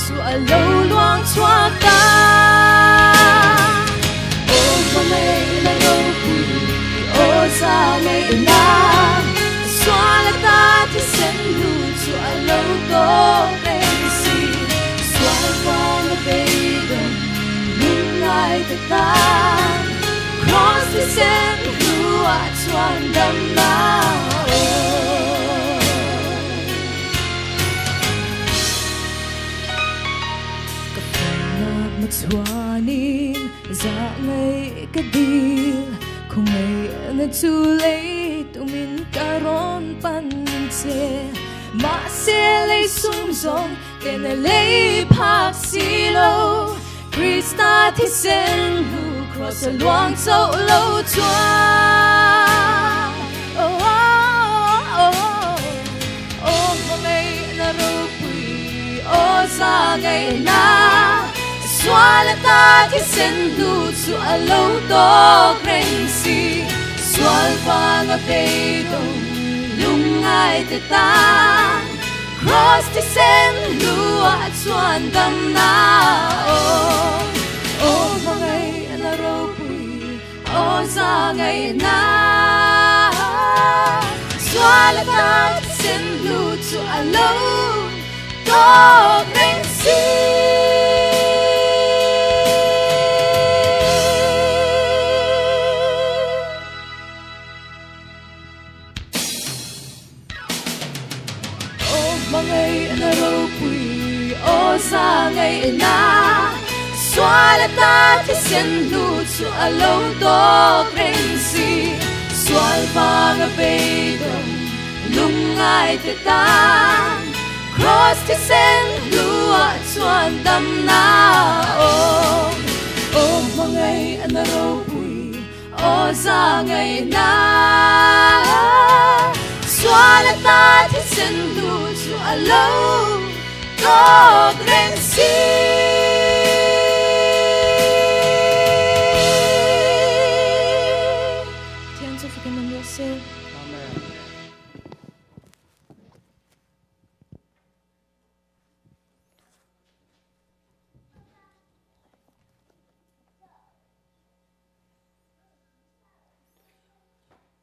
chu a lo luang chhuak ta. Aw hmangaihna ropui, aw zahngaihna, sual ata thisen hlu chu a lo tawk reng si. Sual vanga beidawng lungngai te tan, Kraws thisen hlu-ah chuan damna a awm. Ka fawhnak hmachhuanin zah ngaih ka dil, khawngaihna chu lei tumin ka rawn pan che. Mahse lei sum zawng ten a lei phak si lo, Krista thisen hnu kraws a luang chauh lo chuan. Oh, oh, oh, aw hmangaihna ropui, aw zahngaihna, sual ata thisen hnu chu a lo tawk reng si. Sual vanga beidawng lungngai te tan, Kraws thisen hluah chuan damna aw, aw hmangaihna ropui, aw zahngaihna. Sual ata thisen hlu chu a lo tawk reng si. Aw hmangaihna ropui, aw zahngaihna, sual ata thisen hnu chu a lo tawk reng si. Sual vanga beidawng lungngai te tan, Kraws thisen hnuah chuan damna a awm. Aw hmangaihna ropui, Aw zahngaihna, sual ata thisen hnu chu a lo tawk reng si. Thian chu fakin awm rawh se. Amen.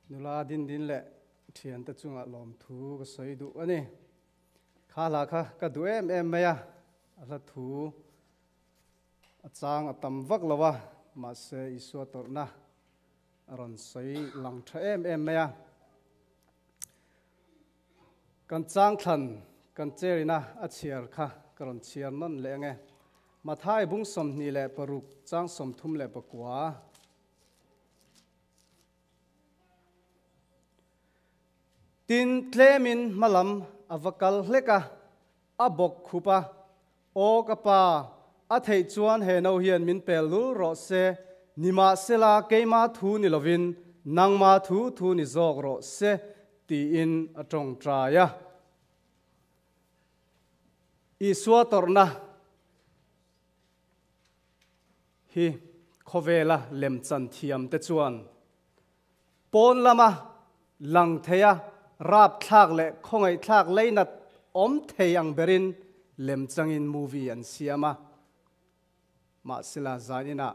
Nula din din leh thiante chungah lawmthu ka sawi duh a ni. Kha hla kha ka duh em em mai a, a hla thu a chang a tam vak lo a, mahse Isua tawrhna a rawn sawi lang tha em em mai a. Kan chang thlan kan cherina a chhiar kha ka rawn chhiar nawn leh ang e. Mathai bung 26 chang 39. Tin, tlemin hmalam a va kal hlek a, a bawk khup a, Aw ka pa, a theih chuan he no hian min pel lul rawh se, nimahsela keima thu ni lovin nangma thu thu ni zawk rawh se, tiin a tawngtai a. Isua tawrhna hi khawvela lemchan thiamte chuan pawn lama lang theia rapthlak leh khawngaihthlak leinat awm thei ang berin lemchangin movie an siam a. Mahsela zaninah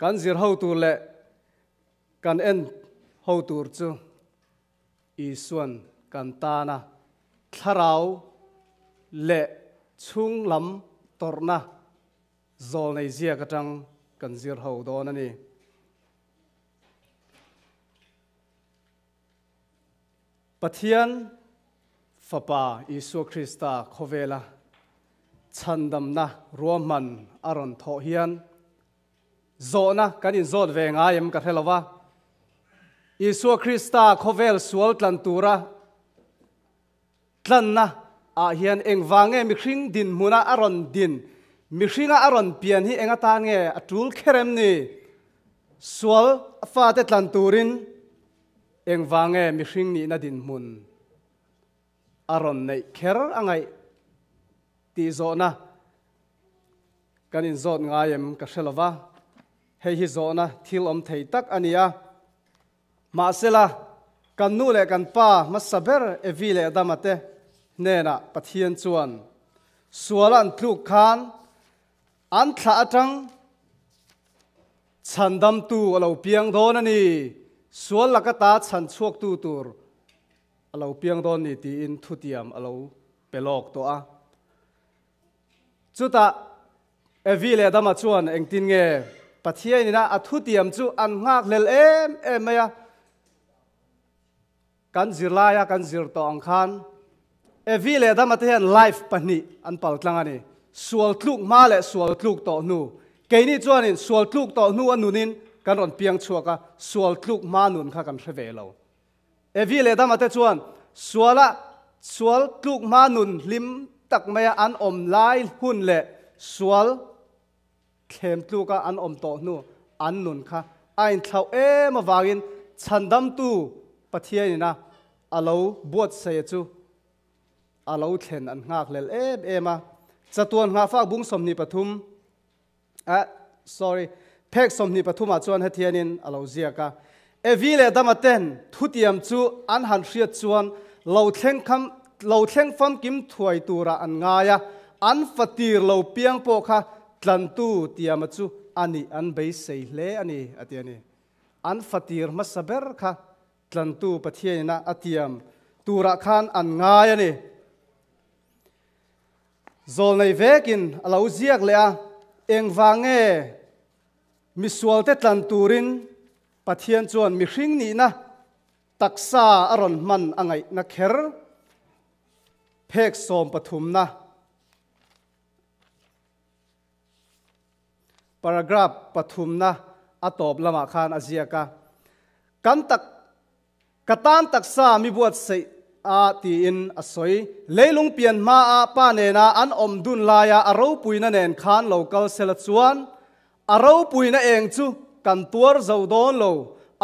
kan zir ho tur leh kan en ho tur chu Isuan kan tana thlarau leh chhung lam tawrhna zawlnei ziak atang kan zir ho dawn a ni. Pathian Fapa Isua Krista khawvela chhandamna ruahman a rawn thawh hian Zawhna kan inzawt ve ngai em ka hre lo va. Isua Krista khawvel sual tlan tura tlanna ah hian engvang nge mihring dinhmuna a rawn din, mihringa a rawn pian hi eng atan nge a tul kher em ni? Sual fate tlan turin engvang nge mihring nihna dinhmun a rawn neih kher a ngaih tih zawhna Kan inzawt ngai em ka hre lo va, hei hi zawhna thil awm thei tak a ni a. Mahsela, kan nu leh kan pa hmasa ber Evi leh Adama te hnenah Pathian chuan, Suala an tluk khan an thlah atang chhandamtu a lo piang dawn a ni, sual laka ta chhan chhuaktu tur a lo piang dawn ni tiin thutiam a lo pe lawk tawh a. Chutah Evi leh Adama chuan engtin nge Pathian ina a thutiam chu an nghakhlel em em mai a? Kan zirlaia kan zir tawh ang khan Evi leh Adama te hian life pahnih an pal tlang a ni. Sual tluk hma leh sual tluk tawh hnu. Keini chuanin sual tluk tawh hnu a nunin kan rawn piang chhuak a, sual tluk hma nun kha kan hre ve lo. Evi leh Adama te chuan suala sual tluk hma nun hlim tak maia an awm lai hun leh sual thlem tluka an awm tawh hnu an nun kha a inthlauh em avangin chhandamtu Pathianina a lo buatsaia chu a lo thlen an nghakhlel em em a. Chatuan nghahfak bung 23 Eh, sorry, phek 23 ah chuan hetianin a lo ziak a, Evi leh Adama ten thutiam chu an han hriat chuan lo thleng kham, lo thleng famkim thuai turah an ngai a, an fatir lo piang pawh kha tlantu tiama chu a nih an beisei hle a ni, a ti a ni. An fatir hmasa ber kha tlantu Pathianina a tiam turah khan an ngai a ni. Zawlnei vekin a lo ziak leh a, engvang nge misualte tlan turin Pathian chuan mihring nihna taksa a rawn hman a ngaihna kher phek sawmpathumna paragraph pathumna a tawp lamah khan a ziak a, Kan tak Ka tan taksa mi buatsaih a tiin a sawi. Leilung pian hmaa pa nena an awm dun laia a ropuina nen khan lo kal sela chuan a ropuina eng chu kan tuar zo dawn lo,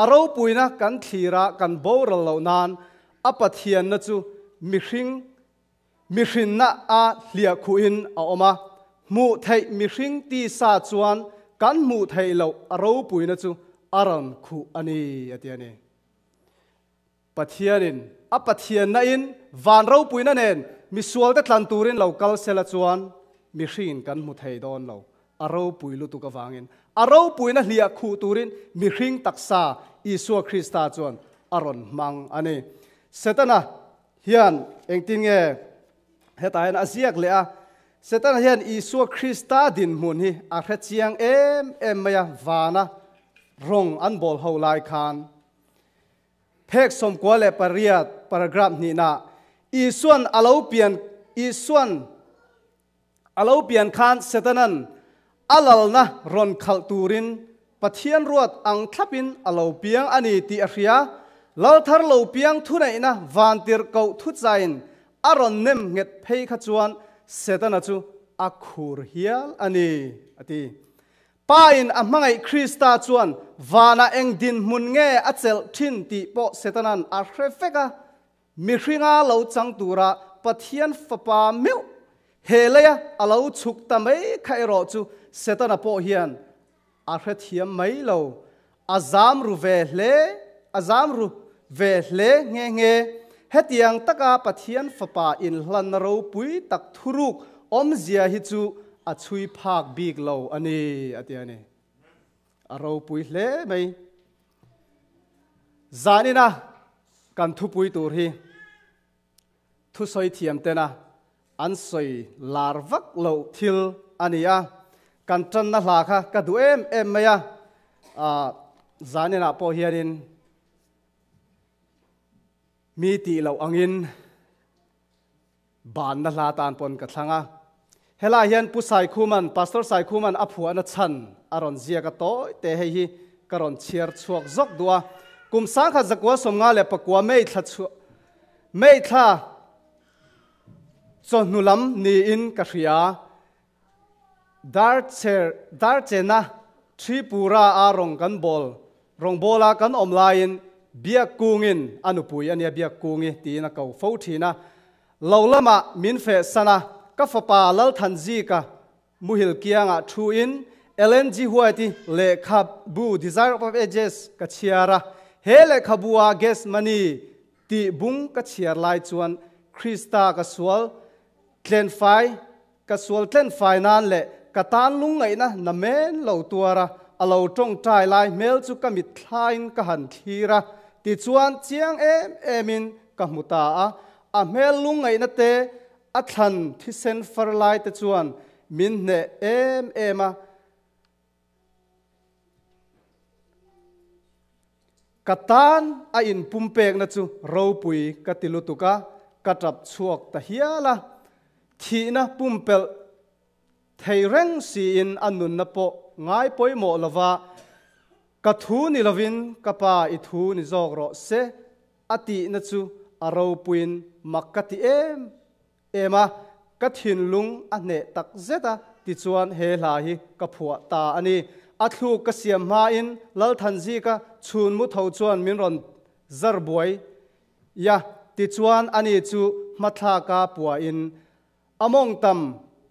a ropuina kan thlira kan boral loh nan a Pathianna chu mihring mihrinna a hliah khuhin a awm a, hmuh theih mihring tisa chuan kan hmuh theih loh a ropuina chu a rawn khuh a ni a ti a ni. Pathianin a Pathianna in van ropuina nen misualte tlan turin lo kal sela chuan mihringin kan hmu thei dawn lo. A ropui lutuk avangin a ropuina hliah khuh turin mihring taksa Isua Krista chuan a rawn hmang a ni. Setana hian engtin nge hetah hian a ziak leh a? Setana hian Isua Krista dinhmun hi a hre chiang em em mai a, vana rawng an bawl ho lai khan. Phek 98 paragraph hnihna, Isuan a lo pian Isuan a lo pian khan Setanan a lalna rawn khalh turin Pathian ruat ang thlapin a lo piang a ni tih a hria. Lalthar lo piang thuneihna vantirhkoh thuchain a rawn nem nghet phei kha chuan Setana chu a khur hial a ni, a ti. Pa in a hmangaih Krista chuan vanah eng dinhmun nge a chelh thin tih pawh Setanan a hre vek a, mihringa lo chang tura Pathian Fapa meuh he leia a lo chhuk ta mai kha erawh chu Setana pawh hian a hrethiam mai lo, a zam ru ve hle, a zam ru ve hle nghe nghe. Hetiang taka Pathian Fapa inhlanna ropui tak thuruk awmzia hi chu a chhui phak bik lo a ni, a ti a ni. A ropui hle mai. Zanina kan thupui tur hi Thusawi thiam tena an sawi lar vak loh thil a ni a, kan tanna hla kha ka duh em em mai a, zaninah pawh hianin mi tih loh angin banna hla tan pawn ka thlang a. Helai hian Pu Saikhuman, Pastor Saikhuman a phuahna chhan a rawn ziak a tawi te hei hi ka rawn chhiar chhuak zawk duh a. Kum 1954 May thla chhuah May thla chawhnu lam niin ka hria. Darcher Darchena Tripura a rawng kan bawl rawngbawla kan awm laiin Biakkungin a nupui a nia Biakkungi tiin a ko fo thin a. Lo lamah min feh san a, ka fapa Lalthanzika muhil kiangah thuin Ellen G. White-i lehkhabu Desire of Ages ka chhiar a. He lehkhabua Gethsemane tih bung ka chhiar lai chuan Krista ka sual tlenfai. ka sual tlen fai nan leh ka tan lungngaihna namen lo tuar a, a lo tawngtai lai hmel chu ka mitthlain ka han thlir a, tichuan chiang em emin ka hmu ta a, a hmel lungngaihna te a thlan thisen far lai te chuan min hneh em em a. Ka tan a inpumpekna chu ropui ka ti lutuk a, ka tap chhuak ta hial a. Thihna pumpelh thei reng siin a nunna pawh ngai pawimawh lova, Ka thu ni lovin ka pa i thu ni zawk rawh se a tihna chu a ropuiin mak ka ti em em a, ka thinlung a hneh tak zet a, tichuan he hla hi ka phuah ta a ni. A thluk ka siam hmain Lalthanzika chhun mu tho chuan min rawn zar buai ya, tichuan ani chu hmathlaka puahin a mawng tam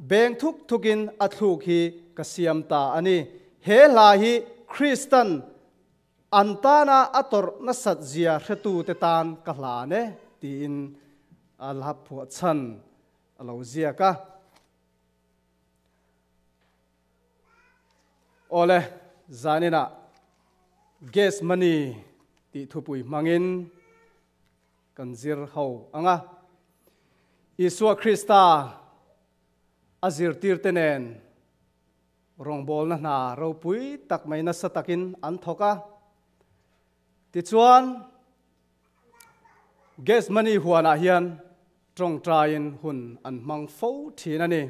beng thuk thukin a thluk hi ka siam ta a ni. He hla hi Kristan An tana a tawrh nasat zia hretute tan ka hlan e, tiin a hla phuah chhan a lo ziak a. Awle, zaninah Gas Money tih thupui hmangin kan zir ho ang a. Isua Krista a zirtirte nen Rawngbawlna hna ropui tak mai nasa takin an thawk a. Tichuan, Gethsemane huanah hian tawngtaiin hun an hmang fo thin a ni.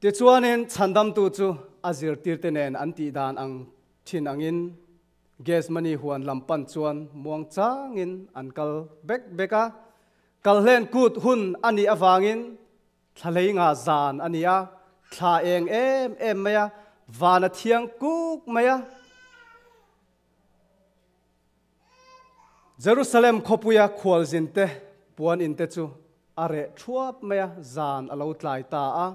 Tichuanin chhandamtu chu a zirtirte nen an tih dan ang thin angin Gethsemane huan lam pan chuan muang changin an kal bek bek a. Kalhlen kut hun a nih avangin Thla hlei nga zan a ni a, thla eng em em mai a, van a thiang kuk mai a. Jerusalem khawpuia khualzin te puan in te chu a reh thuap mai a, zan a lo tlai ta a.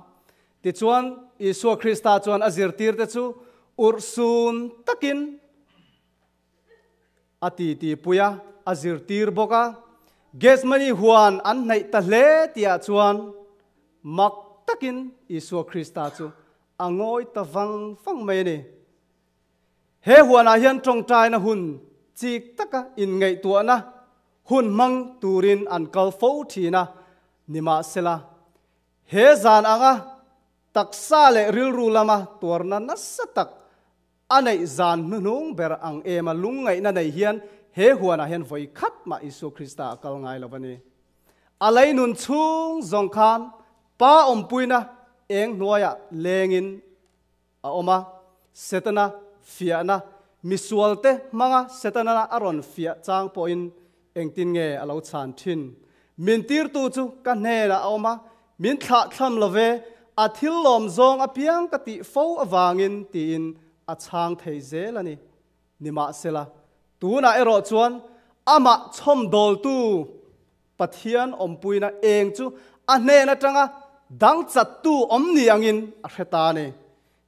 Tichuan, Isua Krista chuan a zirtirte chu urhsun takin A titi pui a, a zirtir bawk a. Gethsemane huan an hnaih ta hle tihah chuan mak takin Isua Krista chu a ngawi ta vang vang mai a ni. He huanah hian tawngtaina hun chik taka inngaihtuahna hun hmang turin an kal fo thin a, nimahsela he zan anga taksa leh rilru lama tuarna nasa tak A neih zan hnuhnung ber ang em a lungngaihna nei hian he huanah hian vawi khat mah Isua Krista a kal ngai lo a ni. A lei nun chhung zawng khan Pa awmpuina eng hnuaiah lengin a awm a, Setana fiahna, misualte hmanga Setana a rawn fiah chang pawhin engtin nge a lo chhan thin? Min tirtu chu ka hnenah a awm a, min thlahthlam lo ve, a thil lawm zawng apiang ka tih fo avangin tiin a chhang thei zel a ni. Nimahsela, tunah erawh chuan amah chhawmdawltu Pathian awmpuina eng chu a hnen atanga dang chattu awm ni angin a hre ta a ni.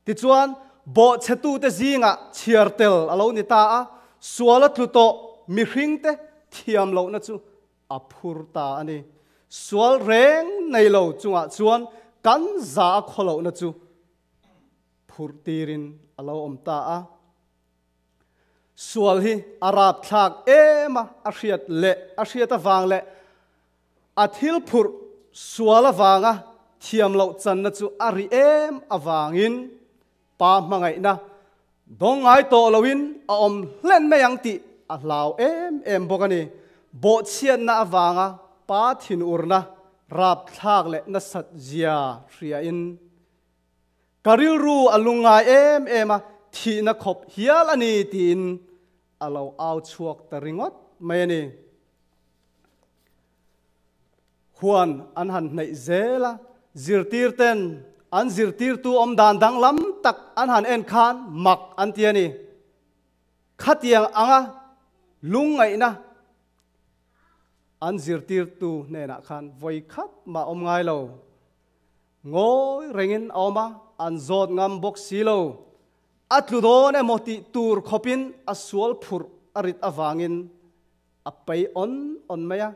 Tichuan, bawhchhetute zingah chhiar tel a lo ni ta a, suala tlu tawh mihringte thiam lohna chu a phur ta a ni. Sual reng nei lo chungah chuan kan za a khaw lohna chu phurh tirin a lo awm ta a. Sual hi a rapthlak em a, a hriat leh a hriat avang leh a thil phurh sual avanga thiam loh channa chu a ri em avangin pa hmangaihna dawng ngai tawh loin a awm hlen mai ang tih a hlau em em bawk a ni. Bawhchhiatna avanga pa thinurna rapthlak leh nasat zia hriain Ka rilru a lungngai em em a, thihna khawp hial a ni tiin a lo au chhuak ta ringawt mai a ni. Huan an han hnaih zel a, zirtirten an zirtirtu awmdan danglam tak an han en khan mak an ti a ni. Khatiang anga lungngaihna an zirtirtu hnenah khan vawi khat mah awm ngai lo. Ngawi rengin a awm a, an zawt ngam bawk si lo. A tlu dawn emaw tih tur khawpin a sual phurh a rit avangin a pei awn awn mai a.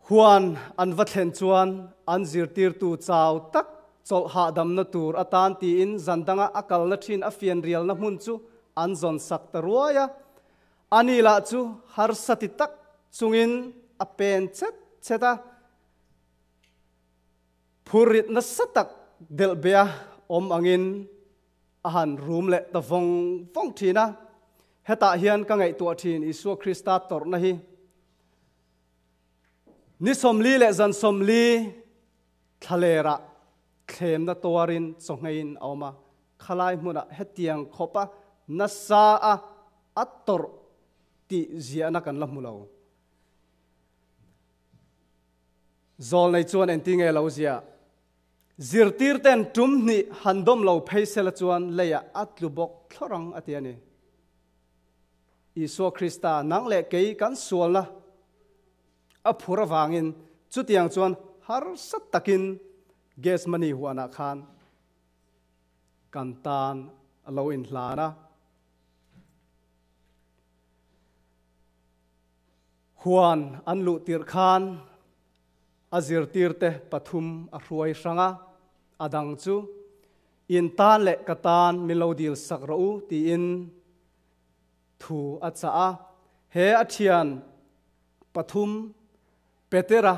Huan an va thlen chuan an zirtirtu chau tak chawlh hahdamna tur atan tiin zan danga a kalna thin a fianrialna hmun chu an zawn sak ta ruai a. Ani lah chu harsa ti tak chungin a pen chet chet a. Phurrit nasa tak delh bea awm angin a han rum leh ta vawng vawng thin a. Hetah hian ka ngaihtuah thin Isua Krista tawrhna hi ni 40 leh zan 40 thlalerah thlemna tuarin chawngeiin a awm a. Khalai hmunah hetiang khawpa nasa a a tawrh tih ziahna kan la hmu lo. Zawl nei chuan engti nge lo ziah? Zirtir ten tum hnih han dawm lo phei sela chuan leiah a tlu bawk thlawr ang a ti a ni. Isua Krista nang leh kei kan sualna a phur avangin chutiang chuan harsa takin Gethsemane huanah khan kan tan a lo inhlan a. Huan an luh tirh khan a zirtirte pathum a hruai hrang a, a dang chu, In tan leh ka tan min lo dil sak rawh u tiin thu a chah a. He a thian pathum Petera,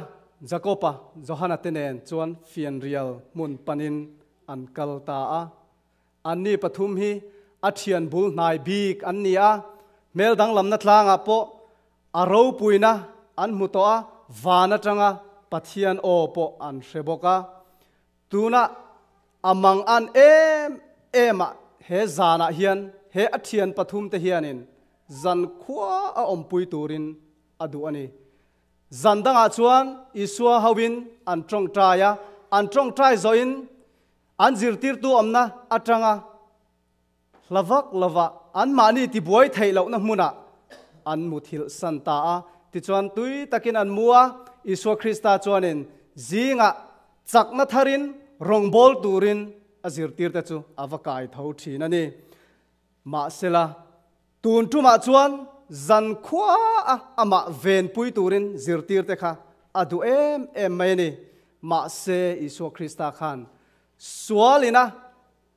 Jakoba, Johana te nen chuan fianrial hmun panin an kal ta a. Anni pathum hi a thian bul hnai bik an ni a, hmel danglamna tlangah pawh a ropuina an hmu tawh a, van atanga Pathian aw pawh an hre bawk a. Tuna a mang an em em ah he zanah hian he a thian pathum te hianin zan khua a awmpui turin a duh a ni. Zan dangah chuan Isua hoin an tawngtai a, an tawngtai zawhin An zirtirtu awmna atanga hla vak lova anmahni tibuai theih lohna hmunah an muthilh san ta a. Tichuan tui takin an mu a, Isua Krista chuanin zingah chakna tharin rawngbâwl turin a zirtirte chu a va kai tho thin a ni. Mahsela, tun tumah chuan zan khua a amah venpui turin zirtirte kha a duh em em mai a ni. Mahse, Isua Krista khan sualina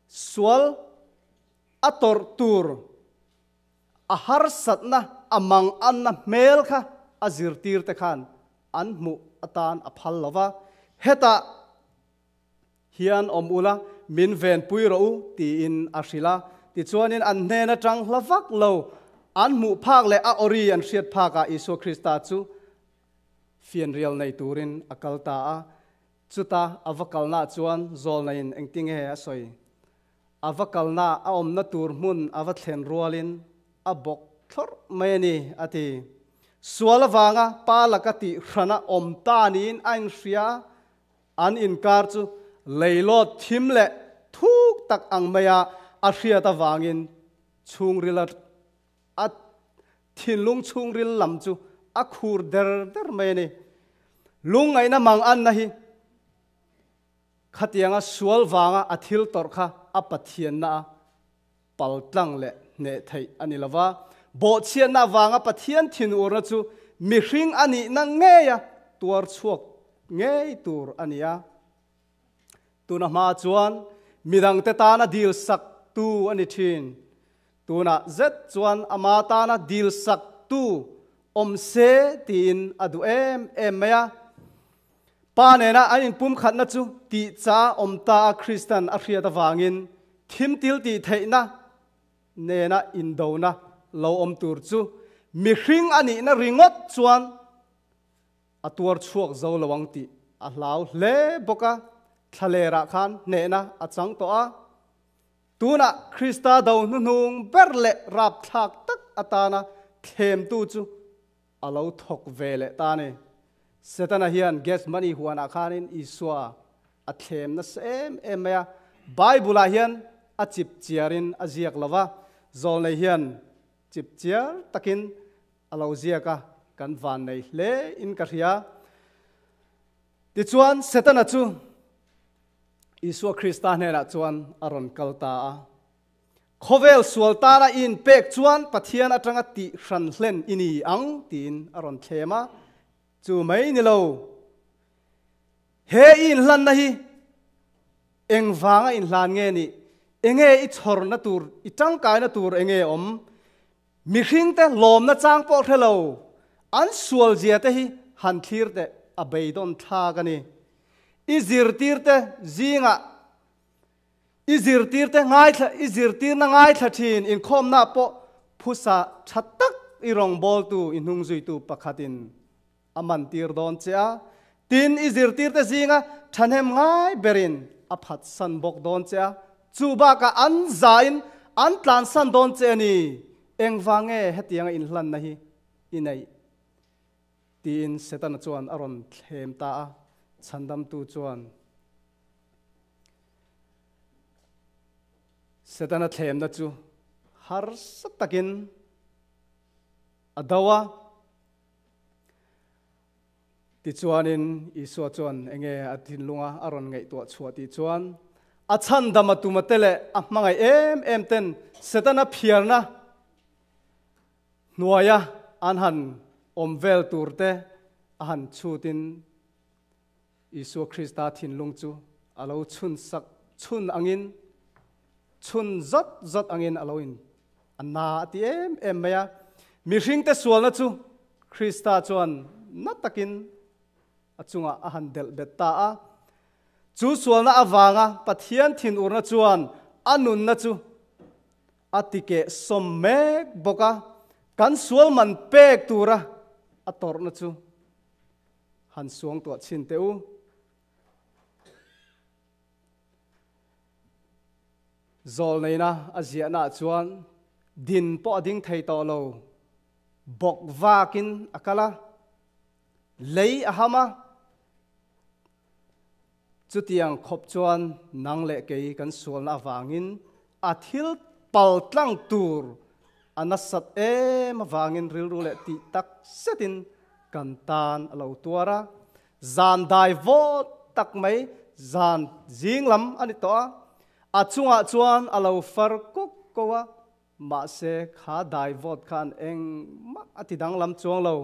sual a tawrh tur a harsatna a manganna hmel kha a zirtirte khan an hmuh atan a phal lo va. Hetah Hian awm ula, min venpui rawh u, tiin a hrilh a. Tichuanin an hnen atang hla vak lo, an hmuh phak leh a awri an hriat phakah Isua Krista chu fianrial nei turin a kal ta a. Chuta a va kalnaah chuan zawlnaiin engtinge a sawi? A va kalna a awmna tur hmun a va thlen rualin a bawk thlawrh mai a ni, a ti. Sual avanga pa laka tih hrana awm ta niin a inhria a. An inkar chu leilawt thim leh thuk tak ang maia a hriat avangin chhungril a thinlung chhungril lam chu a khur der der mai a ni. Lungngaihna mang anna hi khatianga sual vanga a thil tawrh kha a Pathianna a paltlang leh hneh theih a ni lova, bawhchhiatna avanga Pathian thinurna chu mihring a nihna ngeia tuar chhuak ngei tur a ni a. Tuna hma chuan midangte tana dil sak tu a ni thin. Tunah zet chuan ama tana dil sak tu awm se tiin a duh em em mai a. Pa nena an inpumkhatna chu tih cha awm ta a Kristan a hriat avangin thimtil tih theihna nena indona lo awm tur chu mihring a nihna ringawt chuan a tuar chhuak zo lo ang tih a hlau hle bawk a, thlalerah khan hnehna a chang tawh a. Tunah Krista do hnuhnung ber leh rapthlak tak atana thlemtu chu a lo thawk ve leh ta a ni. Setana hian Gethsemane huanah khanin Isua a thlem nasa em em mai a. Bible-ah hian a chip chiarin a ziak lo va, zawlnei hian chip chiar takin a lo ziak a, kan vannei hle in ka hria. Tichuan, Setana chu Isua Krista hnenah chuan a rawn kal ta a. Khawvel sual tana i inpek chuan Pathian atanga tih hran hlen i ni ang tiin a rawn thlem a. Chu mai ni lo. He i inhlanna hi engvanga inhlan nge nih? Enge i chhawrna tur, i tangkaina tur enge awm? Mihringte lawmna chang pawh hre lo, an sual zia te hi han thlir teh a beidawn thlak a ni. I zirtirte zingah i zirtirte ngaithla, i zirtirna ngaithla thin inkhawmna pawh phusa tha tak i rawngbawltu, i hnungzuitu pakhatin a mantir dawn che a, tin i zirtirte zinga thahnem ngai berin a phatsan bawk dawn che a, chu bakah an zain an tlansan dawn che a ni. Engvang nge hetianga inhlanna hi i neih? tiin Setana chuan a rawn thlem ta a, chhandamtu chuan Setana thlemna chu harsa takin a do a. Tichuanin Isua chuan enge a thinlunga a rawn ngaihtuah chhuah tih chuan a chhandam a tum a te leh a hmangaih em em ten Setana phiarna hnuaia an han awm vel tur te a han chhutin Isua Krista thinlung chu a lo chhun sak chhun angin chhun zawt zawt angin a lo in a na a ti em em mai a. Mihringte sualna chu Krista chuan na takin a chungah a han delh bet ta a. Chu sualna avanga Pathian thinurna chuan a nunna chu a tikeh sawm mek bawk a, kan sual man pek tura a tawrhna chu han suang tuah chhin teh u. Zawlneina a ziahnaah chuan din pawh a ding thei tawh lo, bawk vakin a kal a, lei a ham a. Chutiang khawp chuan nang leh kei kan sualna avangin a thil pal tlang tur a nasat em avangin rilru leh tih tak zetin kan tan a lo tuar a. Zan dai vawt tak mai zan zing lam a ni tawh a, a chungah chuan a lo far kuk ko a, mahse kha dai vawt khan engmah a ti danglam chuang lo.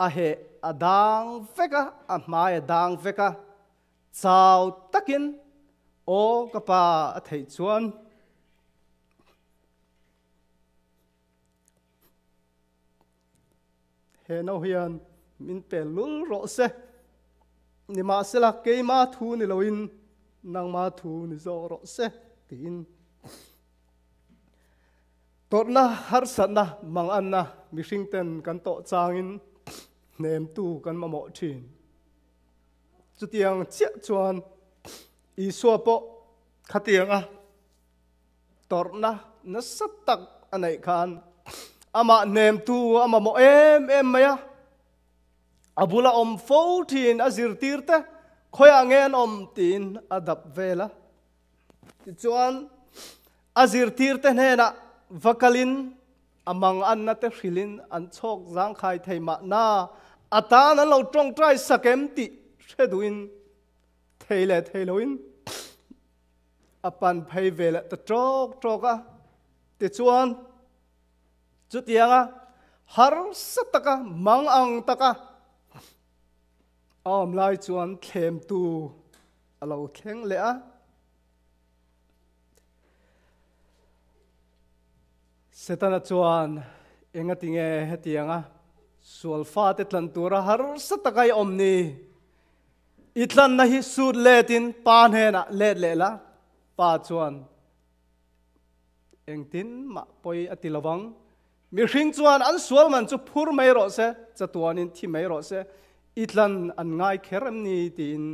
A heh a dang vek a, a hmai a dang vek a, chau takin aw ka pa a theih chuan He no hian min pel lul rawh se. Nimahsela keima thu ni loin nangma thu ni zawk rawh se tiin tawrhna harsatna manganna mihring ten kan tawh changin hnemtu kan mamawh thin. Chutiang chiah chuan Isua pawh khatianga Tawrhna nasa tak a neih khan amah hnemtu a mamawh em em mai a. A bula awm fo thin a zirtir te khawiah nge an awm tiin a dap vel a. Tichuan a zirtir te hnenah va kalin a manganna te hrilhin an chhawk zangkhai thei mahna a tan an lo tawngtai sak em tih hre duhin thei leh thei loin a pan phei ve leh ta ṭawk ṭawk a. Tichuan, chutianga harsa taka, mang ang taka a awm lai chuan thlemtu a lo thleng leh a. Setana chuan, Engatinge hetianga sual fate tlan tura harsa taka i awm ni? I tlanna hi sut letin pa hnenah let leh la, pa chuan engtin mah pawi a ti lovang. Mihring chuan an sual man chu phur mai rawh se, chatuanin thi mai rawh se, i tlan an ngai kher em ni? tiin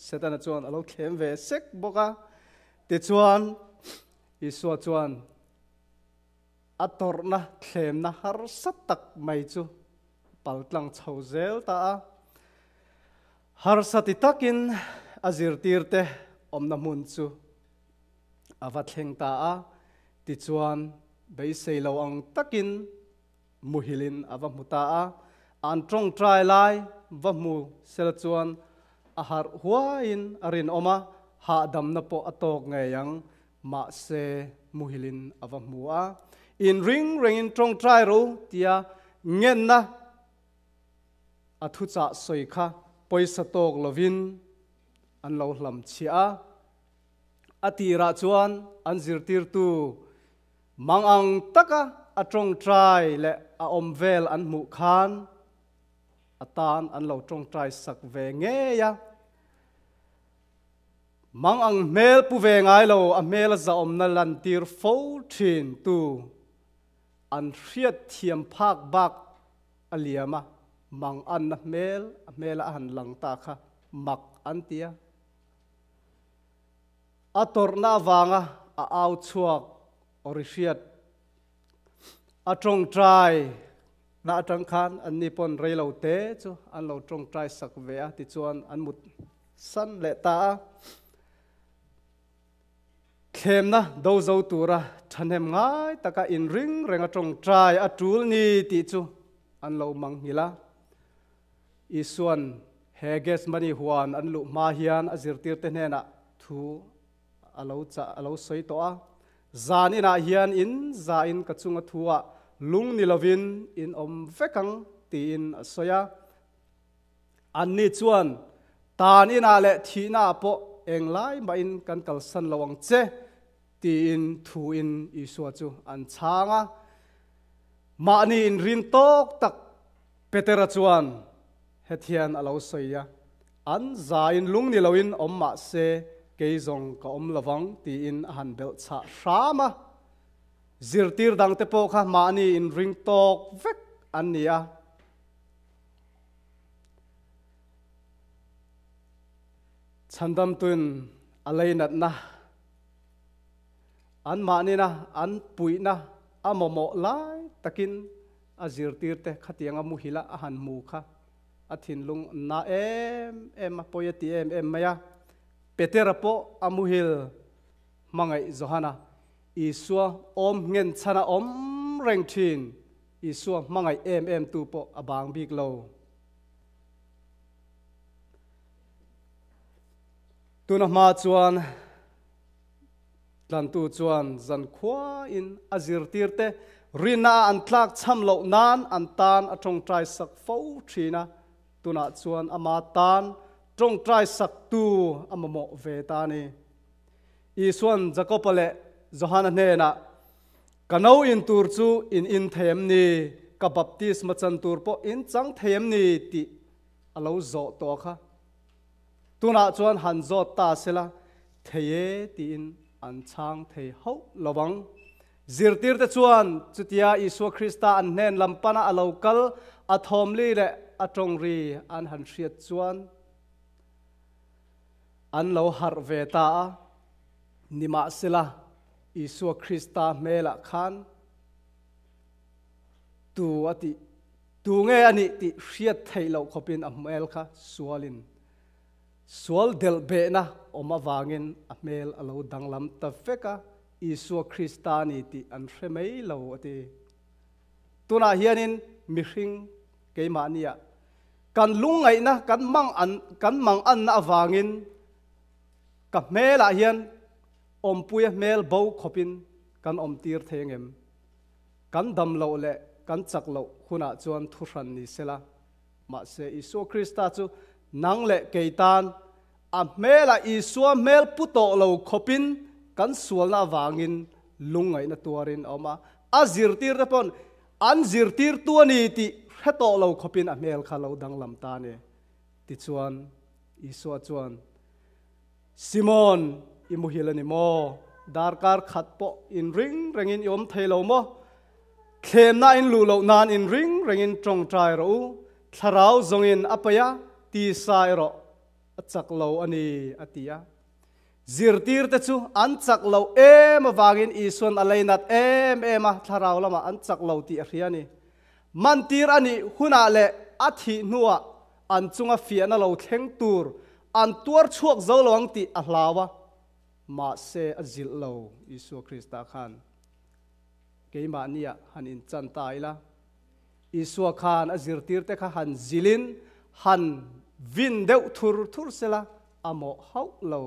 Setana chuan a lo thlem ve sek bawk a. Tichuan, Isua chuan a tawrhna thlemna harsa tak mai chu paltlang chho zel ta a. Harsa ti takin a zirtirte awmna hmun chu a va thleng ta a, tichuan beisei lo ang takin muhilin a va hmu ta a. An tawngtai lai va hmu sel chuan a harh huaiin a rinawm a, hahdamna pawh a tawk ngei ang, mahse muhilin a va hmu a. Inring rengin tawngtai ro tia ngenna. A thuchah sawi kha pawisa tawk lovin an lo hlam chhiah a. A tirah chuan an zirtirtu mang ang taka a tawngtai leh a awm vel an hmuh khan a tan an lo tawngtai sak ve ngei a. Mang ang hmel pu ve ngai lo a hmel a zahawmna lantir fo thin tu an hriat thiam phak bak a liam a, mang anna hmel a hmela a han lang ta kha mak an ti a. A tawrhna avanga a au chhuak aw ri hriat a tawngtai na atang khan anni pawn reilo te chu an lo tawngtai sak ve a, tichuan an mut san leh ta a. Thlemna do zo tura thahnem ngai taka inring renga tawngtai a tul ni tih chu an lo manghilh a. Isuan he Gethsemane huan an luh hma hian a zirtirte hnenah thu a lo chah a lo sawi tawh a, Zan inah hian in za in ka chunga thu ah lung ni lovin in awm vek ang tiin a sawi a. Anni chuan, Tan inah leh thihna ah pawh englai mahin kan kalsan lo ang che tiin thu in Isua chu an chhang a. Mahni inrin tawk tak Petera chuan hethian a lo sawi a, An zain lung ni loin awm mah se kei zawng ka awm lovang tiin a han belh chhah hram a. Zirtir dangte pawh kha mahni inring tawk vek an ni a. Chhandamtuin a leinatna, an mahnina an puihna a mamawh lai takin a zirtirte khatianga muhila a han hmu kha a thinlung na em em a, pawi a ti em em mai a. Petera pawh a muhil hmangaih Johana, Isua awm nghen chhan a awm reng thin, Isua hmangaih em em tu pawh a bang bik lo. Tuna hma chuan Tlantu chuan zankhuain a zirtirte rinna a an tlak chham loh nan an tan a tawngtai sak fo thin a, tunah chuan ama tan tawngtai saktu a mamawh ve ta a ni. Isuan Jakoba leh Johana hnenah, Ka no in tur chu in in thei em ni? Ka baptisma chan tur pawh in chang thei em ni? tih a lo zawh tawh kha. Tunah chuan han zawt ta sela, thei e tiin an chhang thei hauh lo ang. Zirtirte chuan chutia Isua Krista an hnen lam pana a lo kal, a thawmli leh a tawngri an han hriat chuan an lo harh ve ta a. Nimahsela, Isua Krista hmelah khan tu a tih Tu nge a nih tih hriat theih loh khawpin a hmel kha sualin sual delh behna awm avangin a hmel a lo danglam ta vek a, Isua Krista a ni tih an hre mai lo a ti. Tunah hianin mihring keimahniah kan lungngaihna kan mang an kan mang anna avangin ka hmelah hian awmpuia hmel bo khawpin kan awmtir thei angem? Kan dam loh leh kan chak loh hunah chuan thuhran ni sela. Mahse, Isua Krista chu nang leh kei tan a hmelah Isua hmel pu tawh lo khawpin kan sualna avangin lungngaihna tuarin a awm a. A zirtirte pawn an zirtirtu a ni tih hre tawh lo khawpin a hmel kha lo danglam ta a ni. Tichuan, Isua chuan, Simon, i muhil a ni maw? Darkar khat pawh inring rengin i awm thei lo maw? Thlemna in luh loh nan inring rengin tawngtai rawh u, thlarau zawngin a paih a, tisa erawh a chak lo a ni, a ti a. Zirtirte chu an chak loh em avangin Isuan a leinat em em a, thlarau lamah an chak lo tih a hria a ni. Mantir a nih hunah leh a thih hnuah an chunga fiahna lo thleng tur an tuar chhuak zo lo ang tih a hlau a, mahse a zilh lo Isua Krista khan keimahniah han inchan ta ila, Isua khan a zirtirte kha han zilhin han vin deuh thur thur sela a mawh hauh lo,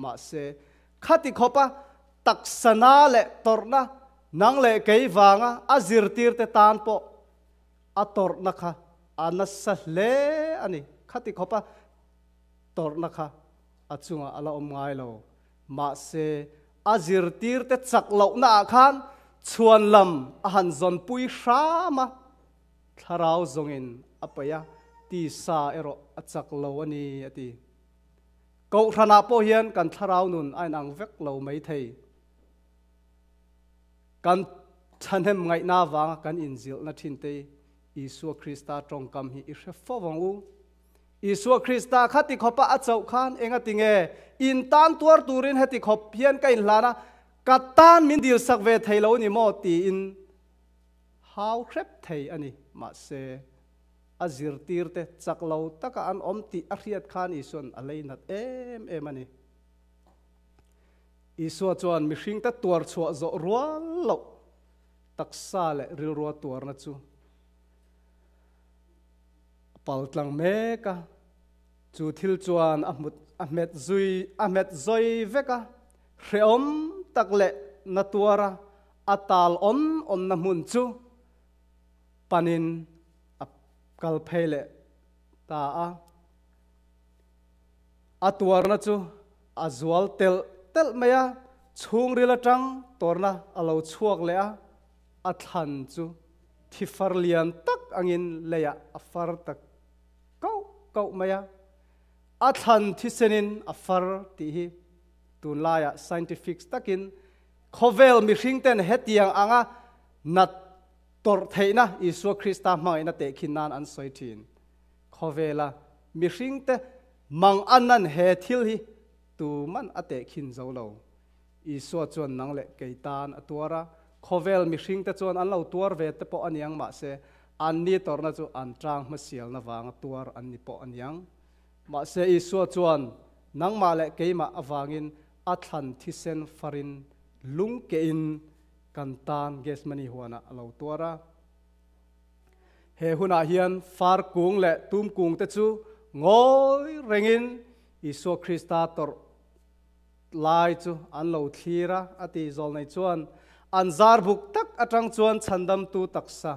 mahse khati khawpa taksana leh tawrhna nang leh kei vanga a zirtirte tan pawh a tawrhna kha. a nasa hle a ni. Khati khawpa tawrhna kha a chungah a la awm ngai lo. Mahse, a zirtirte chak lohnaah khan chhuan lam a han zawnpui hram a, thlarau zawngin a paih a, tisa erawh a chak lo a ni, a ti. Kohhranah pawh hian kan thlarau nun a inang vek lo maithei. Kan thahnem ngaihna avanga kan inzilhna thinte Isua Krista tawngkam hi i hre fo vang u. Isua Krista kha ti khawpa a chauh khan enga ti nge in tan tuar turin heti khawp hian ka inhlan a, ka tan min dilsak ve thei lo ni maw tiin hau hrep thei a ni. Mahse, a zirtirte chak lo taka an awm tih a hriat khan Isua'n a leinat em em a ni. Isua chuan mihringte tuar chhuah zawh rual loh taksa leh rilrua tuarna chu a pal tlang mek a, chu thil chuan a hmut a hmet zui a hmet zawi vek a, hrehawm tak leh na tuara a tal awn awnna hmun chu panin a kal phei leh ta a. A tuarna chu a zual telh telh mai a, chhungril atang tawrna a lo chhuak leh a, a thlan chu thi far lian tak angin leiah a far ta kauh kauh mai a. A thlan thisenin a far tih hi tunlaiah scientific takin khawvel mihringten hetiang anga nat tawrh theihna Isua Krista hmangaihna tehkhin nan an sawi thin. Khawvela mihringte mang anan he thil hi tuman a tehkhin zo lo. Isua chuan nang leh kei tan a tuar a, khawvel mihringte chuan an lo tuar ve te pawh a niang mahse an ni tawrhna chu an tang hmasialna vanga tuar an ni pawh a niang. Mahse Isua chuan nangmah leh keimah avangin a thlan thisen farin lungkehin kan tan Gethsemane huanah a lo tuar a. He hunah hian far kung leh tum kung te chu ngawi rengin Isua Krista tawrh lai chu an lo thlir a, a ti. Zawlnei chuan an zar buk tak atang chuan chhandamtu taksa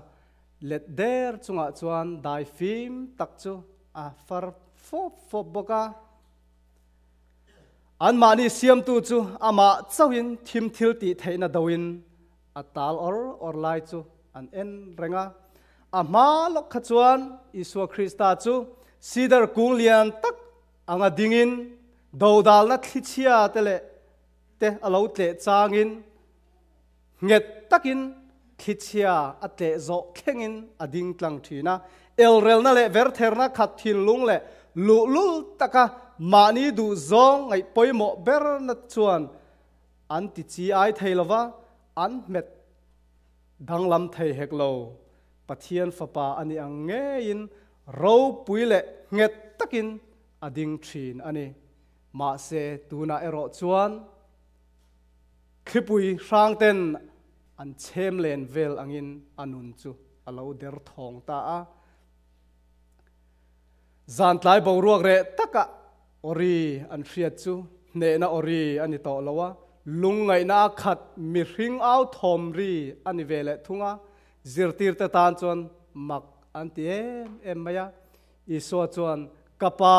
let der chungah chuan dai fim tak chu a far fawp fawp bawk a. Anmahni siamtu chu amah chauhin thim thil tih theihna doin A tal awr awr lai chu an en reng a. A hma lawk kha chuan Isua Krista chu sidar kung lian tak anga dingin dodalna thlichhia te leh te a lo tleh changin nghet takin thlichhia a tleh zawh thlengin a ding tlang thin a. Elrelna leh vertherna khat thinlung leh luhlul taka mahni duhzawng ngaih pawimawh berna chuan An ti chi ai thei lova, an hmet danglam thei hek lo. Pathian Fapa a nih ang ngeiin ropui leh nghet takin a ding thin a ni. Mahse, tunah erawh chuan thlipui hrangten an chhem len vel angin a nun chu a lo der thawng ta a. Zantlai boruak reh takah Awri an hriat chu hnehna awri a ni tawh lo a, lungngaihna a khat mihring au thawm ri a ni ve leh thung a, zirtirte tan chuan mak an ti em em mai a. Isua chuan, Ka Pa,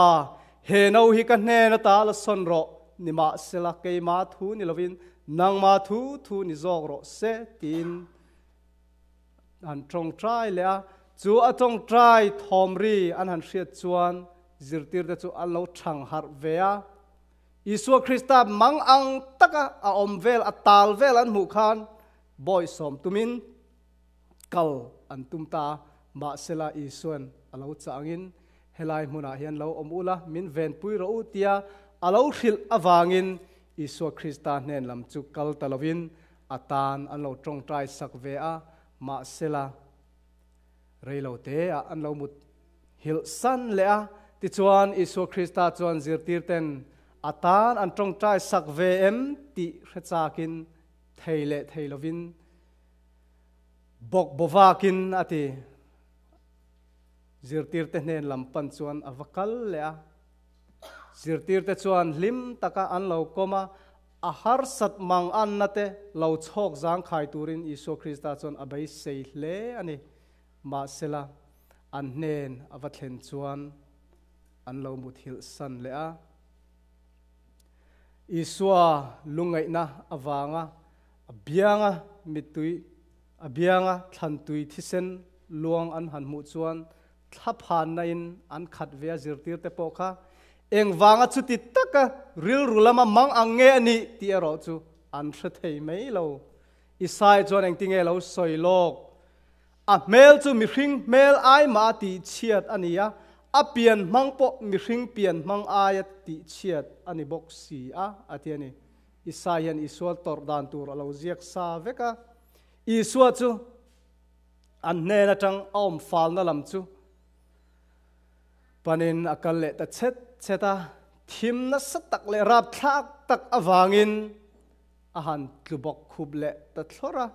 he no hi ka hnen ata la sawn rawh, nimahsela keima thu ni lovin nangma thu thu ni zawk rawh se, tiin an tawngtai leh a, chu a tawngtai thawm ri an han hriat chuan zirtirte chu an lo thang harh ve a. Isua Krista mang ang taka a awm vel, a tal vel an hmuh khan bawisawm tumin kal an tum ta a, mahsela Isua'n a lo chah angin helai hmunah hian lo awm ula, min venpui rawh u tia a lo hrilh avangin Isua Krista hnen lam chu kal ta lovin A tan an lo tawngtai sak ve a, mahsela reilo te ah an lo mut hilh san leh a. Tichuan Isua Krista chuan zirtirten a tan an tawngtai sak ve em tih hre chakin thei leh thei lovin bawk bawvakin a ti. Zirtirte hnen lam pan chuan a va kal leh a. Zirtirte chuan hlim taka an lo kawm a, A harsat mang anna te lo chhawk zangkhai turin Isua Krista chuan a beisei hle a ni. Mahsela, An hnen a va thlen chuan an lo muthilh san leh a. Isua lungngaihna avanga a bianga mittui, a bianga thlantui thisen luang an han hmuh chuan thlaphanna in an khat ve a zirtirte pawh kha engvanga chuti taka rilru lama mang ang nge a nih tih erawh chu an hre thei mai lo. Isai chuan engtinge lo sawi lawk? A hmel chu mihring hmel ai mah a tihchhiat a ni a, a pian hmang pawh mihring pian hmang aia tihchhiat a ni bawk si a, a ti a ni. Isai hian Isua tawrh dan tur a lo ziak sa vek a. Isua chu an hnen atang a awm falna lam chu panin a kal leh ta chhet chhet a, thim nasa tak leh rapthlak tak avangin a han tlu bawk khup leh ta thlawrh a.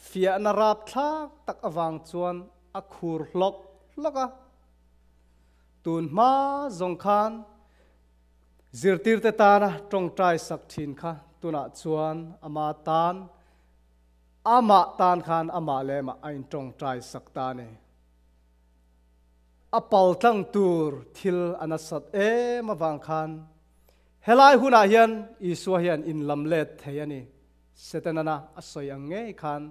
Fiahna rapthlak tak avang chuan a khur hlawk hlawk a. Tun hma zawng khan zirtirte tana tawngtai sak thin kha tunah chuan ama tan, amah tan khan amah leh amah a intawngtai sak ta a ni. A paltlang tur thil a nasat em avang khan helai hunah hian Isua hian inlamlet thei a ni. Setanana a sawi ang ngei khan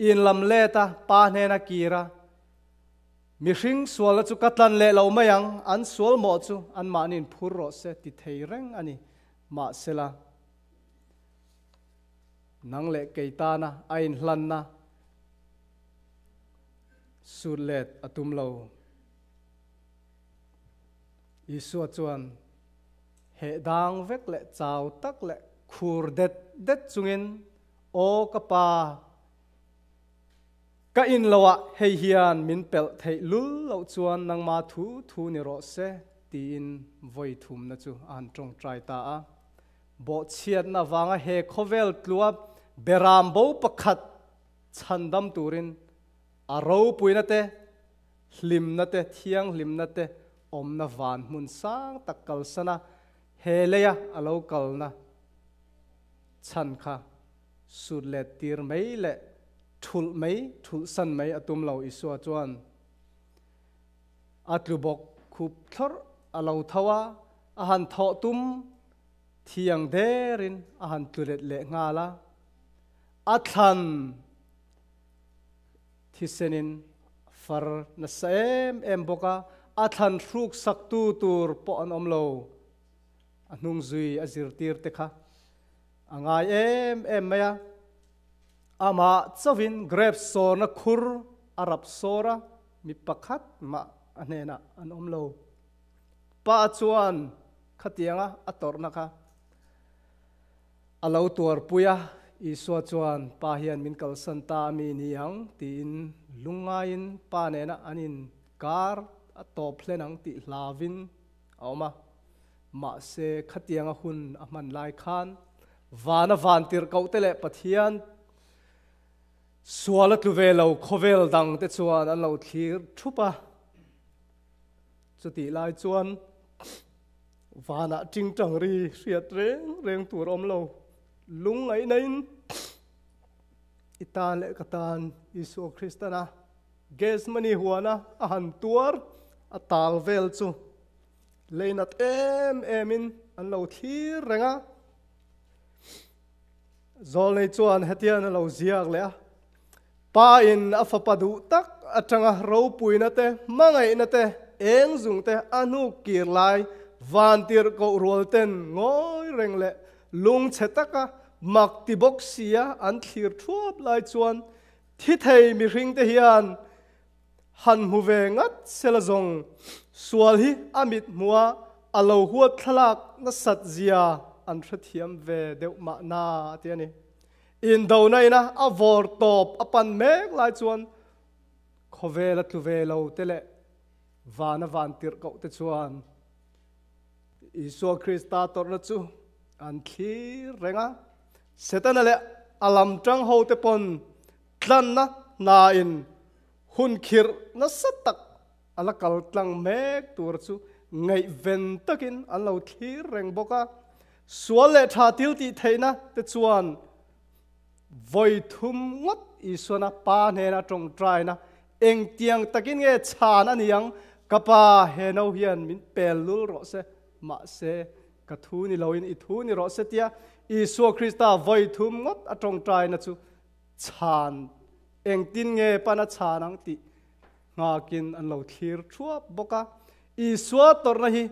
in lam let a, pa hnena kir a, Mihring sualna chu ka tlan leh lo mai ang, an sual mawh chu anmahniin phur rawh se ti thei reng a ni. Mahsela, nang leh kei tana a inhlanna sut let a tum lo. Isua chuan heh dang vek leh chau tak leh khur det det chungin, Aw ka Pa, ka in loah hei hian min pelh theih lul loh chuan nangma thu thu ni rawh se, tiin vawi thumna chu a han tawngtai ta a. Bawhchhiatna vanga he khawvel tlua beram bo pakhat chhandam turin a ropuina te, Hlimna te, thianghlimna te awmna van hmun sang tak kalsana he leia a lo kalna chhan kha sut let tir mai leh thulh mai, thulh san mai a tum lo. Isua chuan a tlu bawk khup thlawrh a lo tho a, a han thawh tum thiang derin a han tlu let leh nghal a, a thlan Thisenin far nasa em em bawk a, a thlan hruk saktu tur pawh an awm lo. A hnung zui a zirtir te kha a ngai em em mai a. Amah chauhin grep sawrna khur a rap sawr a, mi pakhat mah a hnenah an awm lo. Pa chuan khatianga a tawrhna kha A lo tuarpui a, Isua chuan, Pa hian min kalsan ta a mi ni ang, tiin lungngaiin Pa nena an inkar a tawp hlen ang tih hlauvin a awm a. Mahse, khatianga hun a hman lai khan vana vantirhkohte leh Pathian sual a tlu ve lo khawvel dangte chuan an lo thlir thup a. Chutih lai chuan Vanah tingtang ri hriat reng reng tur awm lo. Lungngaihna-in i tan leh ka tan Isua Kristana Gethsemane huana a han tuar a tal vel chu leinat em emin an lo thlir reng a. Zawlnei chuan hetian a lo ziak leh a, Pa in a fapa duh tak atanga ropuina te, hmangaihna te, eng zung te a hnuk kir lai vantirh koh rual ten ngawi reng leh lungchhe taka mak ti bawk sia an thlir thuap lai chuan thi thei mihring te hian han hmu ve ngat sela zawng sual hi a mit hmua a lo huat thlalak nasat zia an hrethiam ve deuh mahna a ti a ni. Indona ina a vawr tawp a pan mek lai chuan khawvel a tlu ve lo te leh vana van tirh koh te chuan Isua Krista tawrhna chu an thlir reng a. Setana leh a lam tang ho te pawn tlanna hnain hun khirh nasa tak a la kal tlang mek tur chu ngaihven takin an lo thlir reng bawk a. Sual leh tha til tih theihna te chuan vawi thum ngawt Isuana Pa hnena tawngtaina Engtiang takin nge chhan a ni ang? Ka pa, he no hian min pel lul rawh se, mahse, ka thu ni loin i thu ni rawh se tia Isua Krista vawi thum ngawt a tawngtaina chu chhan engtin nge pan a chhan ang tih nghakin an lo thlir thuap bawk a. Isua tawrhna hi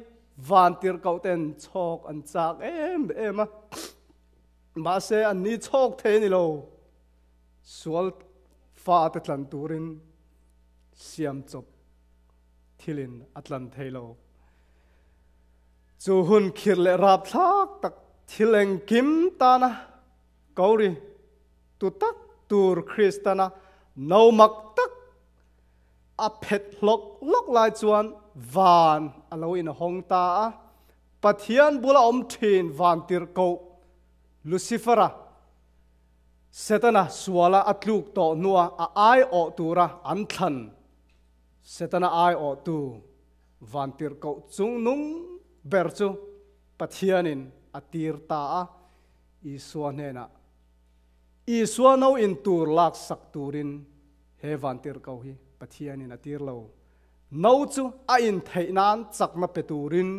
vantirhkoh ten chhawk an chak em em a, mahse an ni chhawk thei a ni lo. Sual fate tlan turin siam chawp thilin a tlan thei lo. Chu hun khirh leh rapthlak tak thil engkim tana Kori tu tak tur Kristana no mak tak a phet hlawk hlawk lai chuan van a lo inhawng ta a. Pathian bula awm thin vantirhkoh Lucifera Setana suala a tluk tawh hnua a aiawh tura an thlan Setana aiawhtu vantirhkoh chungnung ber chu Pathianin a tir ta a, Isua hnenah, Isua no in tur laksak turin he vantirhkoh hi Pathianin a tir lo. No chu a intheih nan chakna pe turin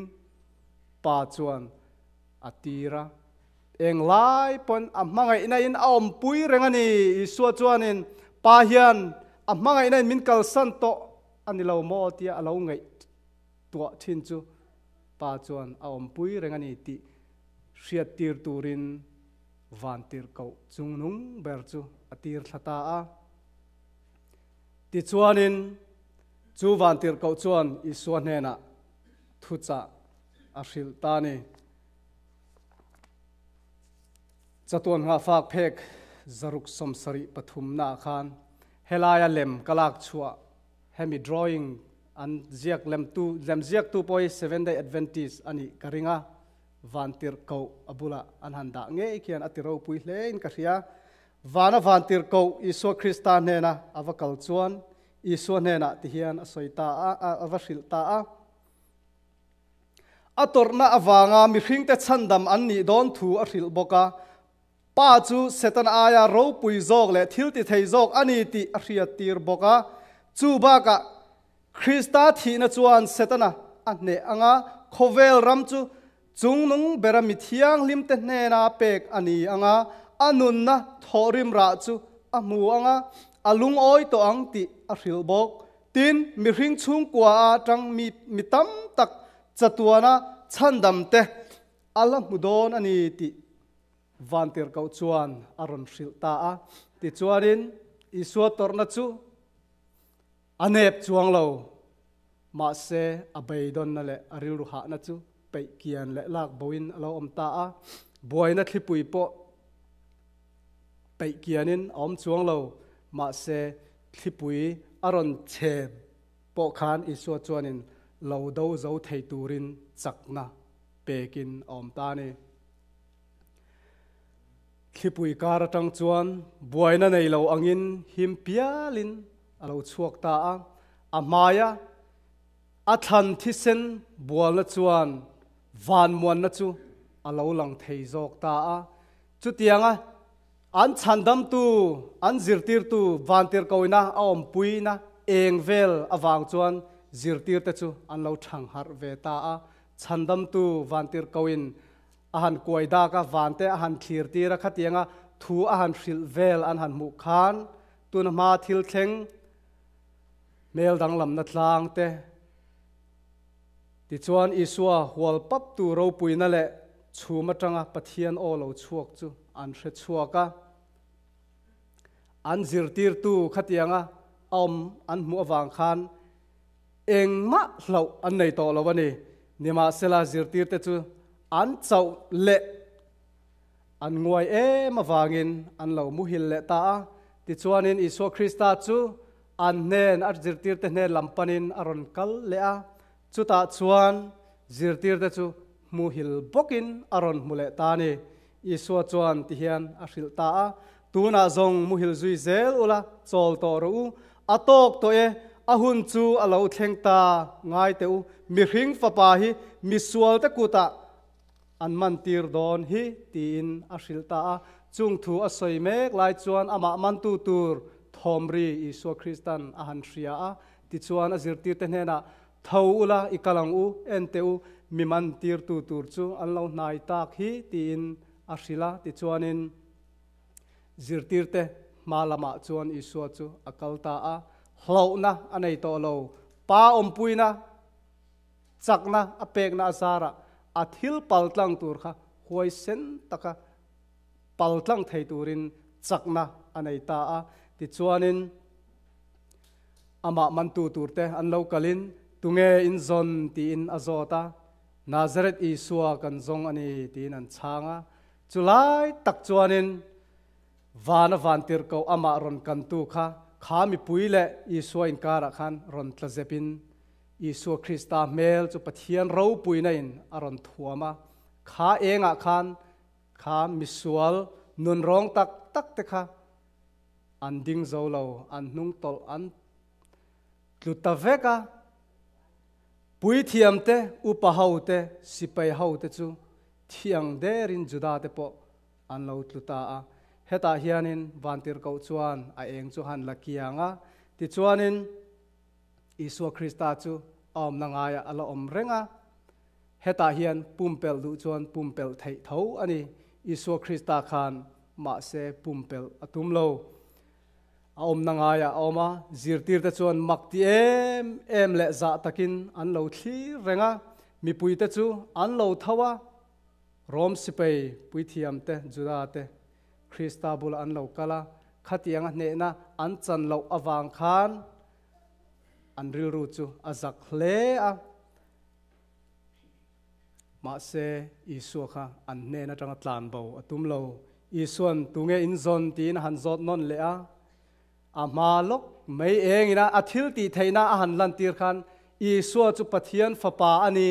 Pa chuan a tir a. Englai pawn a hmangaihna in a awmpui reng a ni. Isua chuanin Pa hian a hmangaihna in min kalsan tawh a ni lo maw tia a lo ngaihtuah thin chu Pa chuan a awmpui reng a ni tih hriattir turin vantirhkoh chungnung ber chu a tir thla ta a. Tichuanin chu vantirhkoh chuan Isua hnenah thuchah a hrilh ta a ni. Chatuan nghahfak phek zaruk 73 naah khan helaia lem ka lak chhuah hemi drawing an ziak lemtu lem ziaktu pawh hi Seventh Day Adventist a nih ka ring a, vantirhkoh a bulah an han dah ngei khian a ti ropui hlein ka hria. Vana vantirhkoh Isua Krista hnena a va kal chuan Isua hnenah ti hian a sawi ta a, a va hrilh ta a. A tawrhna avanga mihringte chhandam an nih dawn thu a hrilh bawk a. Pa chu Setana aia ropui zawk leh thil ti thei zawk a ni tih a hriattir bawk a. Chu bakah Krista thihna chuan Setana a hneh anga khawvel ram chu chungnung bera mi thianghlimte hnena pek a ni anga a nunna thawhrim rah chu a hmu anga a lungawi tawh ang tih a hrilh bawk. Tin, mihring chhungkua a tang mi mi tam tak chatuana chhandamte a la hmu dawn a ni tih vantirhkoh chuan a rawn hrilh ta a. Tichuanin, Isua tawrhna chu a nep chuang lo, mahse a beidawnna leh a rilru hahna chu peih kian leh lak boin a lo awm ta a. Buaina thlipui pawh peih kianin a awm chuang lo, mahse thlipui a rawn chhem pawh khan Isua chuanin lo do zo thei turin chakna pekin a awm ta a ni. Thlipui kar atang chuan buaina nei lo angin him pialin a lo chhuak ta a, a hmaia a thlan thisen bualna chuan vanmuanna chu a lo lang thei zawk ta a. Chutianga an chhandamtu, an zirtirtu vantirhkoina a awmpuina eng vel avang chuan zirtirte chu an lo thangharh ve ta a. Chhandamtu vantirhkoin a han kuai dak a, vante a han thlir tir a, khatianga thu a han hrilh vel an han hmuh khan tuna hma thil thleng hmel danglamna tlang te tichuan Isua hual pap tu ropuina leh chhum atanga Pathian aw lo chhuak chu an hre chhuak a. An zirtirtu khatianga a awm an hmuh avang khan Engmah hlauh an nei tawh lo a ni. Nimahsela zirtirte chu an chauh leh an nguai em avangin an lo muhil leh ta a. Tichuanin Isua Krista chu an hnen a zirtirte hnen lam panin a rawn kal leh a. Chutah chuan zirtirte chu muhil bawkin a rawn hmu leh ta a ni. Isua chuan tihian a hrilh ta a, Tunah zawng muhil zui zel ula, chawl tawh rawh u. A tawk tawh e, a hun chu a lo thleng ta ngai teh u. Mihring fapa hi misualte kutah an mantir dawn hi, tiin a hrilh ta a. Chung thu a sawi mek lai chuan amah mantu tur. Thawmri Isua Kristan a han hria a, tichuan a zirtirte hnenah, Tho ula, i kal ang u, en teh u, mi man tirtu tur chu an lo hnai tak hi, tiin a hrilh a. Tichuanin zirtirte hma lamah chuan Isua chu a kal ta a, hlauhna a nei tawh lo, Pa awmpuina chakna a pekna a zarah a thil paltlang tur kha huaisen taka paltlang thei turin chakna a nei ta a. Tichuanin amah mantu turte an lo kalin, Tunge in zawn? tiin a zawt a. Nazareth Isua kan zawng a ni, tiin an chhang a. Chulai tak chuanin vana vantirhkoh amah rawn kantu kha kha mipui leh Isua inkarah khan rawn tla zepin Isua Krista hmel chu Pathian ropuina in a rawn thuam a. Kha engah khan Kha misual nunrawng tak tak te kha an ding zo lo, an hnung tawlh an tlu ta vek a. Puithiam te, upa ho te, sipai ho te chu thiang derin Juda te pawh an lo tlu ta a. Hetah hianin Vantirhkoh chuan a eng chu han la kiang a, tichuanin Isua Krista chu a awmna ngaiah a la awm reng a. Hetah hian pumpelh duh chuan pumpelh theih tho a ni. Isua Krista khan mahse pumpelh a tum lo. A awmna ngaiah a awm a, zirtirte chuan mak ti em em leh zah takin an lo thlir reng a. Mipuite chu an lo tho a, Rom sipai puithiamte, Juda-te, Krista bulah an lo kal a, khatianga hnehna an chan loh avang khan an rilru chu a zak hle a. Mahse, Isua kha an hnen atanga tlan bo a tum lo. Isua'n tunge in zawn tiin a han zawt nawn leh a. A hma lawk mai engin a a thil tih theihna a han lantir khan Isua chu Pathian Fapa a ni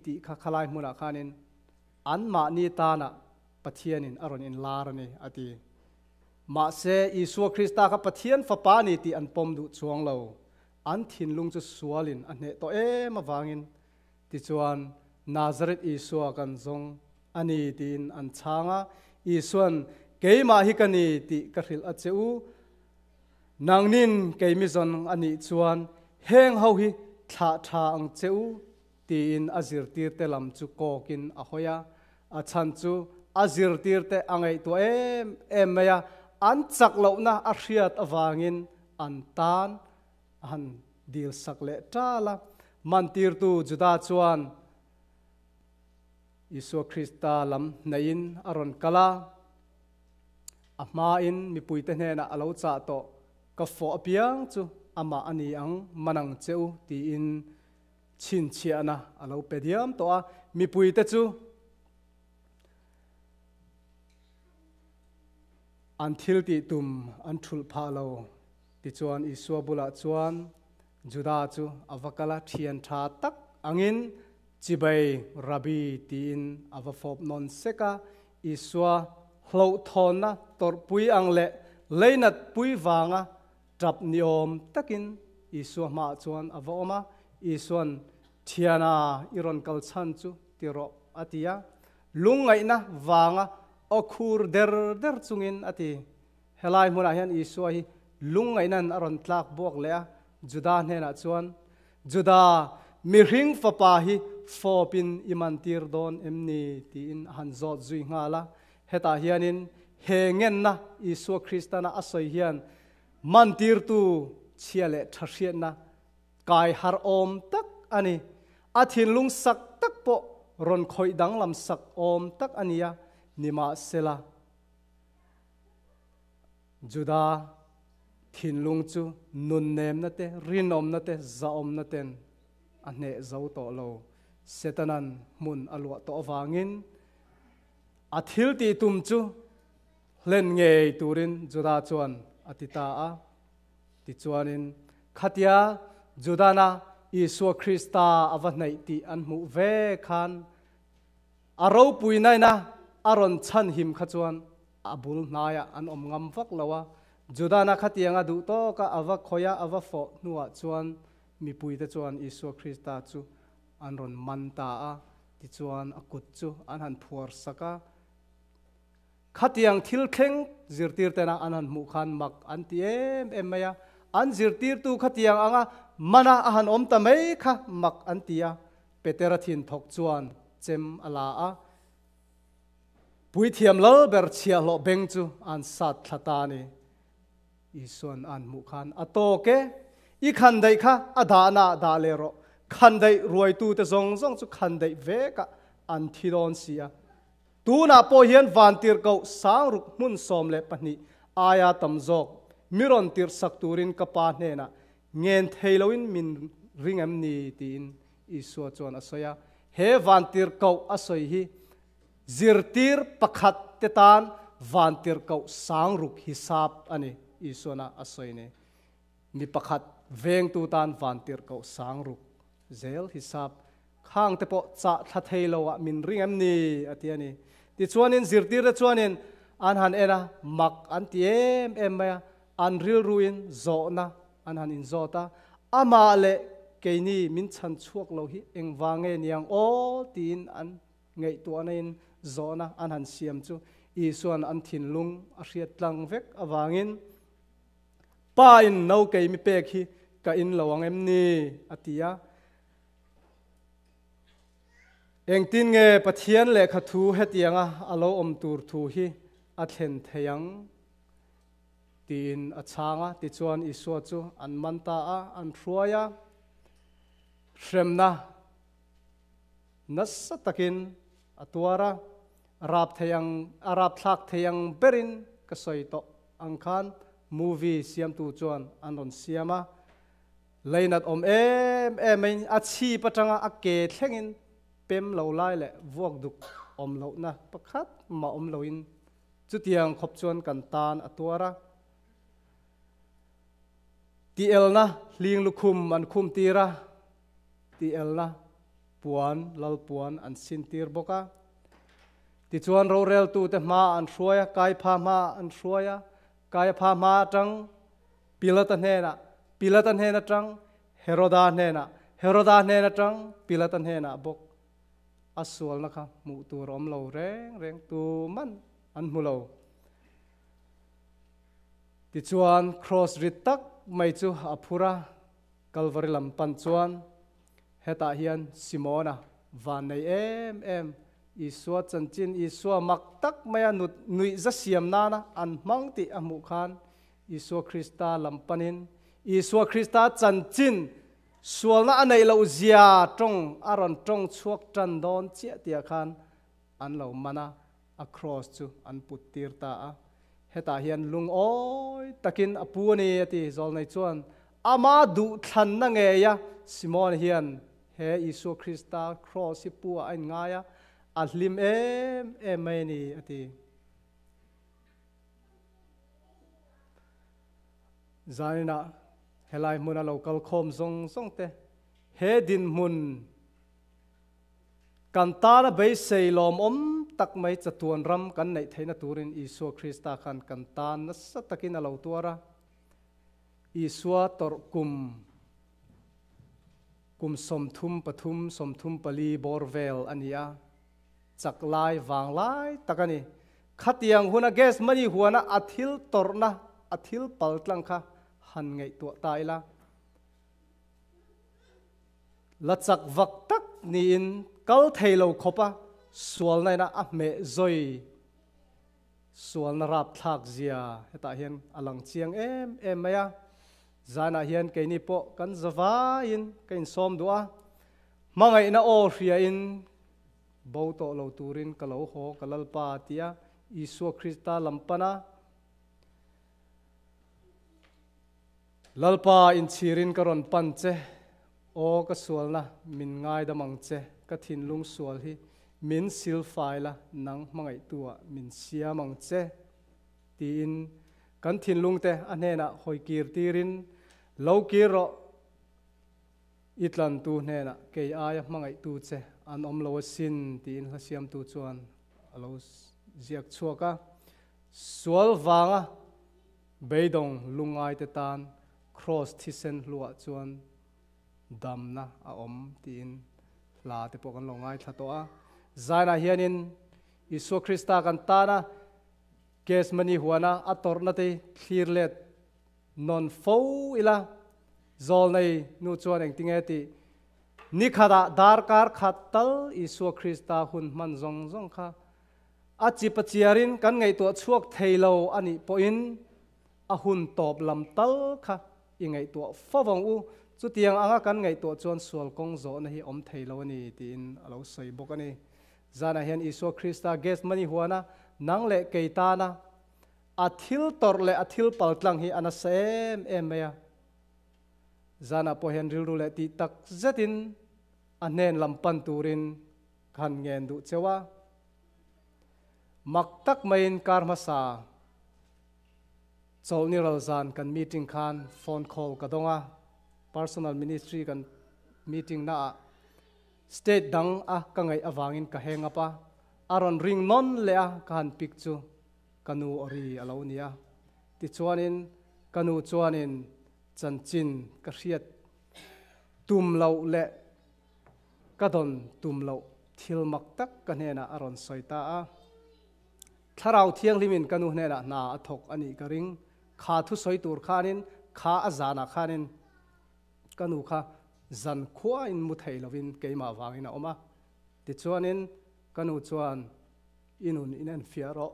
tih kha khalai hmunah khanin anmahni tanah Pathianin a rawn inlar a ni, a ti. Mahse, Isua Krista kha Pathian Fapa a ni tih an pawm duh chuang lo. An thinlung chu sualin a hneh tawh em avangin tichuan Nazareth Isua kan zawng a ni tiin an chhang a. Isua'n, Keimah hi ka ni tih ka hrilh a che u. Nangnin keimi zawn a nih chuan heng ho hi thlah tha ang che u tiin a zirtirte lam chu kawkin a hawi a. A chhan chu a zirtirte a ngaihtuah em em mai a, an chak lohna a hriat avangin an tan a han dil sak leh tal a. Mantirtu Juda chuan Isua Krista lam hnaihin a rawn kal a, a hmain mipuite hnenah a lo chah tawh, Ka fawh apiang chu amah a ni ang, man ang che u, tiin chhinchhiahna a lo pe diam tawh a, mipuite chu an thil tih tum an thulh phah lo. Tichuan Isua bulah chuan Juda chu a va kal a, thian tha tak angin chibai Rabbi tiin a va fawp nawn sek a. Isua hlauhthawnna tawrhpui ang leh leinat pui vanga Tap ni awm takin Isua hmaah chuan a va awm a, Isua'n, Thiana, i rawn kal chhan chu ti rawh, a ti a. Lungngaihna vanga aw khur der der chungin a ti. Helai hmunah hian Isua hi lungngaihnain a rawn tlak buak leh a, Juda hnenah chuan, Juda, mihring fapa hi fawpin i mantir dawn em ni? tiin a han zawt zui nghal a. Hetah hianin he ngenna Isua Kristana a sawi hian mantirtu chhia leh tha hriatna kai har awm tak a ni. A thinlung sak tak pawh rawn khawih danglam sak awm tak a ni a, nimahsela Juda thinlung chu nunnemna te, rinawmna te, zahawmna ten a hneh zo tawh lo. Setanan hmun a luah tawh avangin A thil tih tum chu hlen ngei turin Juda chuan a ti ta a. Tichuanin, khatia Judana Isua Krista a va hnaih tih an hmuh ve khan, a ropui naina a rawn chhanhim kha chuan a bul hnaiah an awm ngam vak lo a. Judana khatianga duh tawka a va khawih a, a va fawh hnuah chuan mipuite chuan Isua Krista chu an rawn man ta a. Tichuan a kut chu an han phuar sak a. Khatiang thil thleng zirtir tena an han hmuh khan mak an ti em em mai a, an zirtirtu khatiang anga mana a han awm ta mai kha mak an ti a. Petera thin thawk chuan chem a la a, Puithiam lal ber chhiahhlawh beng chu an sat thla ta a ni. Isuan an hmuh khan a tawk e, I khandaih kha a dahna ah dah leh rawh, khandaih ruaitute zawng zawng chu khandaih vekah an thi dawn si a. Tunah pawh hian vantirhkoh sangruk hmun 12 aia tam zawk mi rawn tirh sak turin ka Pa hnenah ngen thei loin min ring em ni? tiin Isua chuan a sawi a. He vantirhkoh a sawi hi zirtir pakhat te tan vantirhkoh sangruk hisap a ni, Isuana a sawi ni. Mi pakhat vengtu tan vantirhkoh sangruk zel hisap Khang te pawh chah thla thei lo ah min ring em ni? a ti a ni. Tichuanin zirtirte chuanin an han en a, mak an ti em em mai a, an rilruin zawhna an han inzawt a, Amah leh keini min chhan chhuak lo hi engvang nge niang aw? tiin an ngaihtuahna in zawhna an han siam chu Isua'n an thinlung a hriat tlang vek avangin, Pa in no kei mi pek hi ka in lo ang em ni? a ti a. Engtin nge Pathian lehkha thu hetianga a lo awm tur thu hi a thlen thei ang? tiin a chhang a. Tichuan Isua chu an man ta a, an hruai a. Hremna nasa takin a tuar a, rap thei ang, a rapthlak thei ang berin ka sawi tawh ang khan movie siamtu chuan an rawn siam a. Leinat awm em em in a chhip atanga a ke thlengin pem lo lai leh vuak duk awm lohna pakhat mah awm loin chutiang khawp chuan kan tan a tuar a. Tielna hling lukhum an khum tir a, tielna puan lal puan an sin tir bawk a. Tichuan roreltute hma an hruai a, Kaipha hma an hruai a, Kaipha hma atang Pilata hnenah, Pilata hnen atang Heroda hnenah, Heroda hnen atang Pilata hnenah bawk a sualna kha hmuh tur awm lo reng reng tu man an hmu lo. Tichuan cross rit tak mai chu a phur a, Kalvari lam pan chuan hetah hian Simona van nei em em Isua chanchin Isua mak tak maia nuih za siam nana an hmang tih a hmuh khan Isua Krista lam panin Isua Krista chanchin sualna a neih loh zia tawng a rawn tawng chhuak tan dawn chiah tihah khan an lo man a, a cross chu an put tir ta a. Hetah hian lungawi takin a pu a ni a ti. Zawlnei chuan ama duhthlanna ngei a Simon hian he Isua Krista cross hi pu ah a inngai a, a hlim em em mai a ni a ti. Zaninah helai hmuna lo kal khawm zawng zawng te he dinhmun kan tana beisei lawmawm tak mai chatuan ram kan neih theihna turin Isua Krista khan kan tan nasa takin a lo tuar a. Isua tawrh kum kum 33, 34 bawr vel a ni a. Chak lai vang lai tak a ni. Khatiang huna gas money huana a thil tawrhna, a thil pal tlang kha han ngaihtuah ta ila. La chak vak tak niin kal thei lo khawpa sualna ina a hmeh zawi sualna rapthlak zia hetah hian a lang chiang em em mai a. Zanah hian keini pawh kan zavaiin ka insawm duh a, hmangaihna aw hriain Bo tawh lo turin ka lo haw ka Lalpa tia Isua Krista lam pan a, Lalpa inchhirin ka rawn pan che, aw ka sualna min ngaidam ang che, ka thinlung sual hi min silfai la nang hmangaihtu ah min siam ang che tiin kan thinlung te a hnenah hawi kir tirin lo kir rawh. I tlantu hnenah kei aia hmangaihtu che an awm lo asin tiin hla siamtu chuan a lo ziak chhuak a. Sual vanga beidawng lungaite tan Kraws thisen hluah chuan damna a awm tiin hla te pawh kan lo ngaithla tawh a. Zainah hianin Isua Krista kan tana. Gethsemane huana a tawrhna te thlir let nawn fo ila, zawlnei nu chuan engtinge tih ni khatah darkar khat tal Isua Krista hun hman zawng zawng kha a chip a chiarin kan ngaihtuah chhuak thei lo a nih pawhin a hun tawp lam tal kha i ngaihtuah fo vang u, chutiang anga kan ngaihtuah chuan sual kawng zawhna hi awm thei lo a ni tiin a lo sawi bawk a ni. Zanah hian Isua Krista Gethsemane huana nang leh kei tana a thil tawrh leh a thil paltlang hi a nasa em em mai a. Zanah pawh hian rilru leh tih tak zetin a hnen lam pan turin ka han ngen duh cheu a. Mak tak maiin kar hmasa Chawlhni ral zan kan meeting khan phone call ka dawng a, personal ministry kan meeting naah state dang a ka ngaih avangin ka hang up a, a rawn ring nawn leh a ka han pick chu ka nu awri a lo ni a. Tichuanin ka nu chuanin chanchin ka hriat tum loh leh ka dawn tum loh thil mak tak ka hnenah a rawn sawi ta a. Thlarau Thianghlimin ka nu hnenah hna a thawk a nih ka ring. Kha thusawi tur khanin, kha a zanah khanin ka nu kha zan khuain mu thei lovin keimah vangin a awm a. Tichuanin ka nu chuan, I nun in enfiah rawh.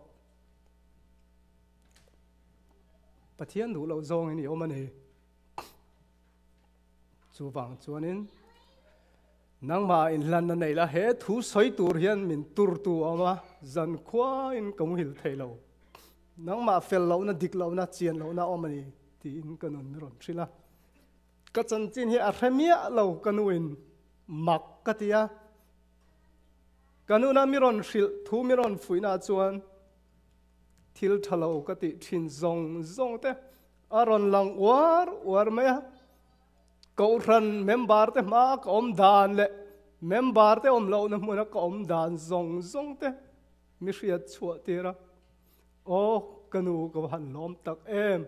Pathian duh loh zawngin i awm a ni. Chuvang chuanin nangmah inhlanna nei la, he thu sawi tur hian min turtu a awm a, zankhuain ka muhil thei lo. Nangmah fel lohna, dik lohna, chian lohna a awm a ni tiin ka nun rawn hrilh a. Ka chanchin hi a hre miah lo ka nuin mak ka ti a. Ka nuna mi rawn hrilh thu mi rawn fuihna chuan thil tha lo ka tih thin zawng zawng te a rawn lang uar uar mai a. Kohhran member te hma ka awm dan leh member te awm lohna hmuna ka awm dan zawng zawng te mi hriat chhuah tir a. Aw ka nu ka va han lawm tak em!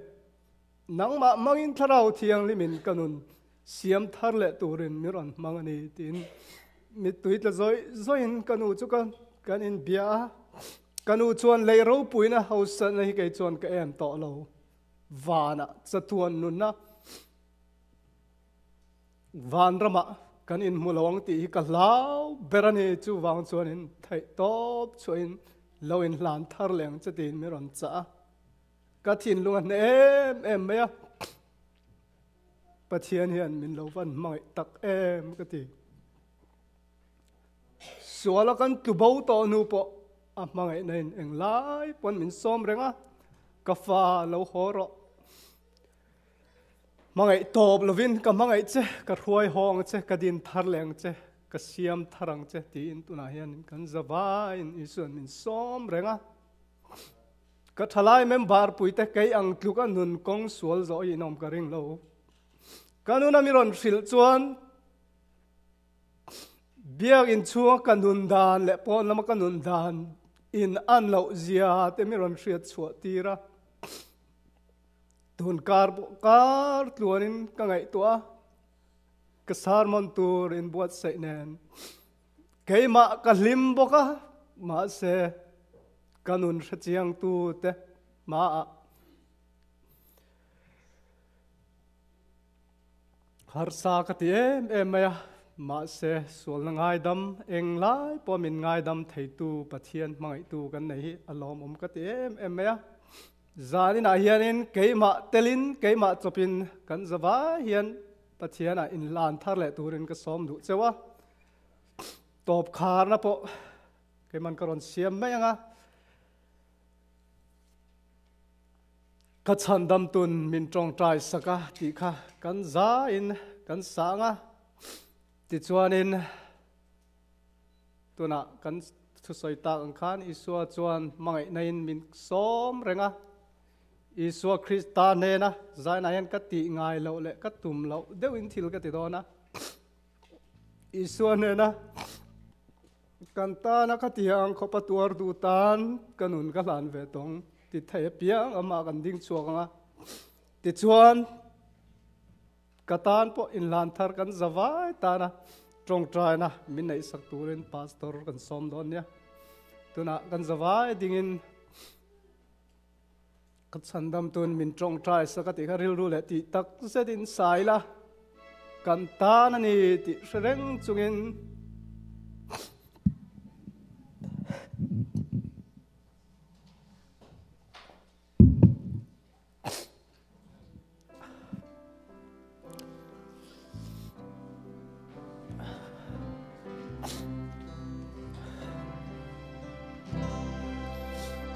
Nangmah hmangin Thlarau Thianghlimin ka nun siam thar leh turin mi rawn hmang a ni tiin mittui tla zawih zawihin ka nu chu ka kan inbia a. Ka nu chuan lei ropuina hausatna hi kei chuan ka em tawh lo. Vanah chatuan nunna van ramah kan inhmu lo ang tih hi ka hlau ber a ni. Chuvang chuanin theih tawp chhuahin lo inhlan thar leh ang che tiin mi rawn chah a. Ka thinlung a hne em em mai a, Pathian hian min lo van hmangaih tak em ka ti. Suala kan tlu bo tawh hnu pawh a hmangaihna in englai pawn min sawm reng a, ka fa lo haw rawh. Hmangaih tawp lovin ka hmangaih che, ka hruai haw ang che, ka din thar leh ang che, ka siam thar ang che tiin tunah hian kan zavaiin Isuan min sawm reng a. Ka thalai member puite kei ang tluk a nun kawng sual zawh hi in awm ka ring lo. Ka nuna mi rawn hrilh chuan biak in chhunga ka nun dan leh pawn lama ka nun dan in an loh zia te mi rawn hriat chhuah tir a. Tun kar pawh kar tluanin ka ngaihtuah a, ka sermon tur in buatsaih nen keimah ka hlim bawk a, mahse ka nun hrechiang tu te hmaah harsa ka ti em em mai a, mahse sualna ngaidam englai pawh min ngaidam theitu Pathian hmangaihtu kan nei hi a lawmawm ka ti em em mai a. Zaninah hianin keimah telin keimah chawpin kan zavai hian Pathianah inhlan thar leh turin ka sawm duh cheu a, tawp kharna pawh Keiman ka rawn siam mai ang a, ka chhandam tun min tawngtai sak a tih kha kan zain kan sang a. Tichuanin tunah kan thusawi tak ang khan Isua chuan hmangaihna-in min sawm reng a. Isua Krista hnena zainah hian ka tih ngai loh leh ka tum loh deuhin thil ka ti dawn a. Isua hnena Kan tana ka ti ang khawpa tuar duh tan ka nun ka hlan ve tawng ti thei apiang amah kan ding chhuak ang a. Tichuan, ka tan pawh inhlan thar kan za vai tana tawngtaina min neihsak turin pastor kan sawm dawn nia. Tunah kan za vai dingin. Ka chhandam tun min tawngtai sak a tih kha rilru leh tih tak zetin sai la, kan tan a ni tih hre reng chungin.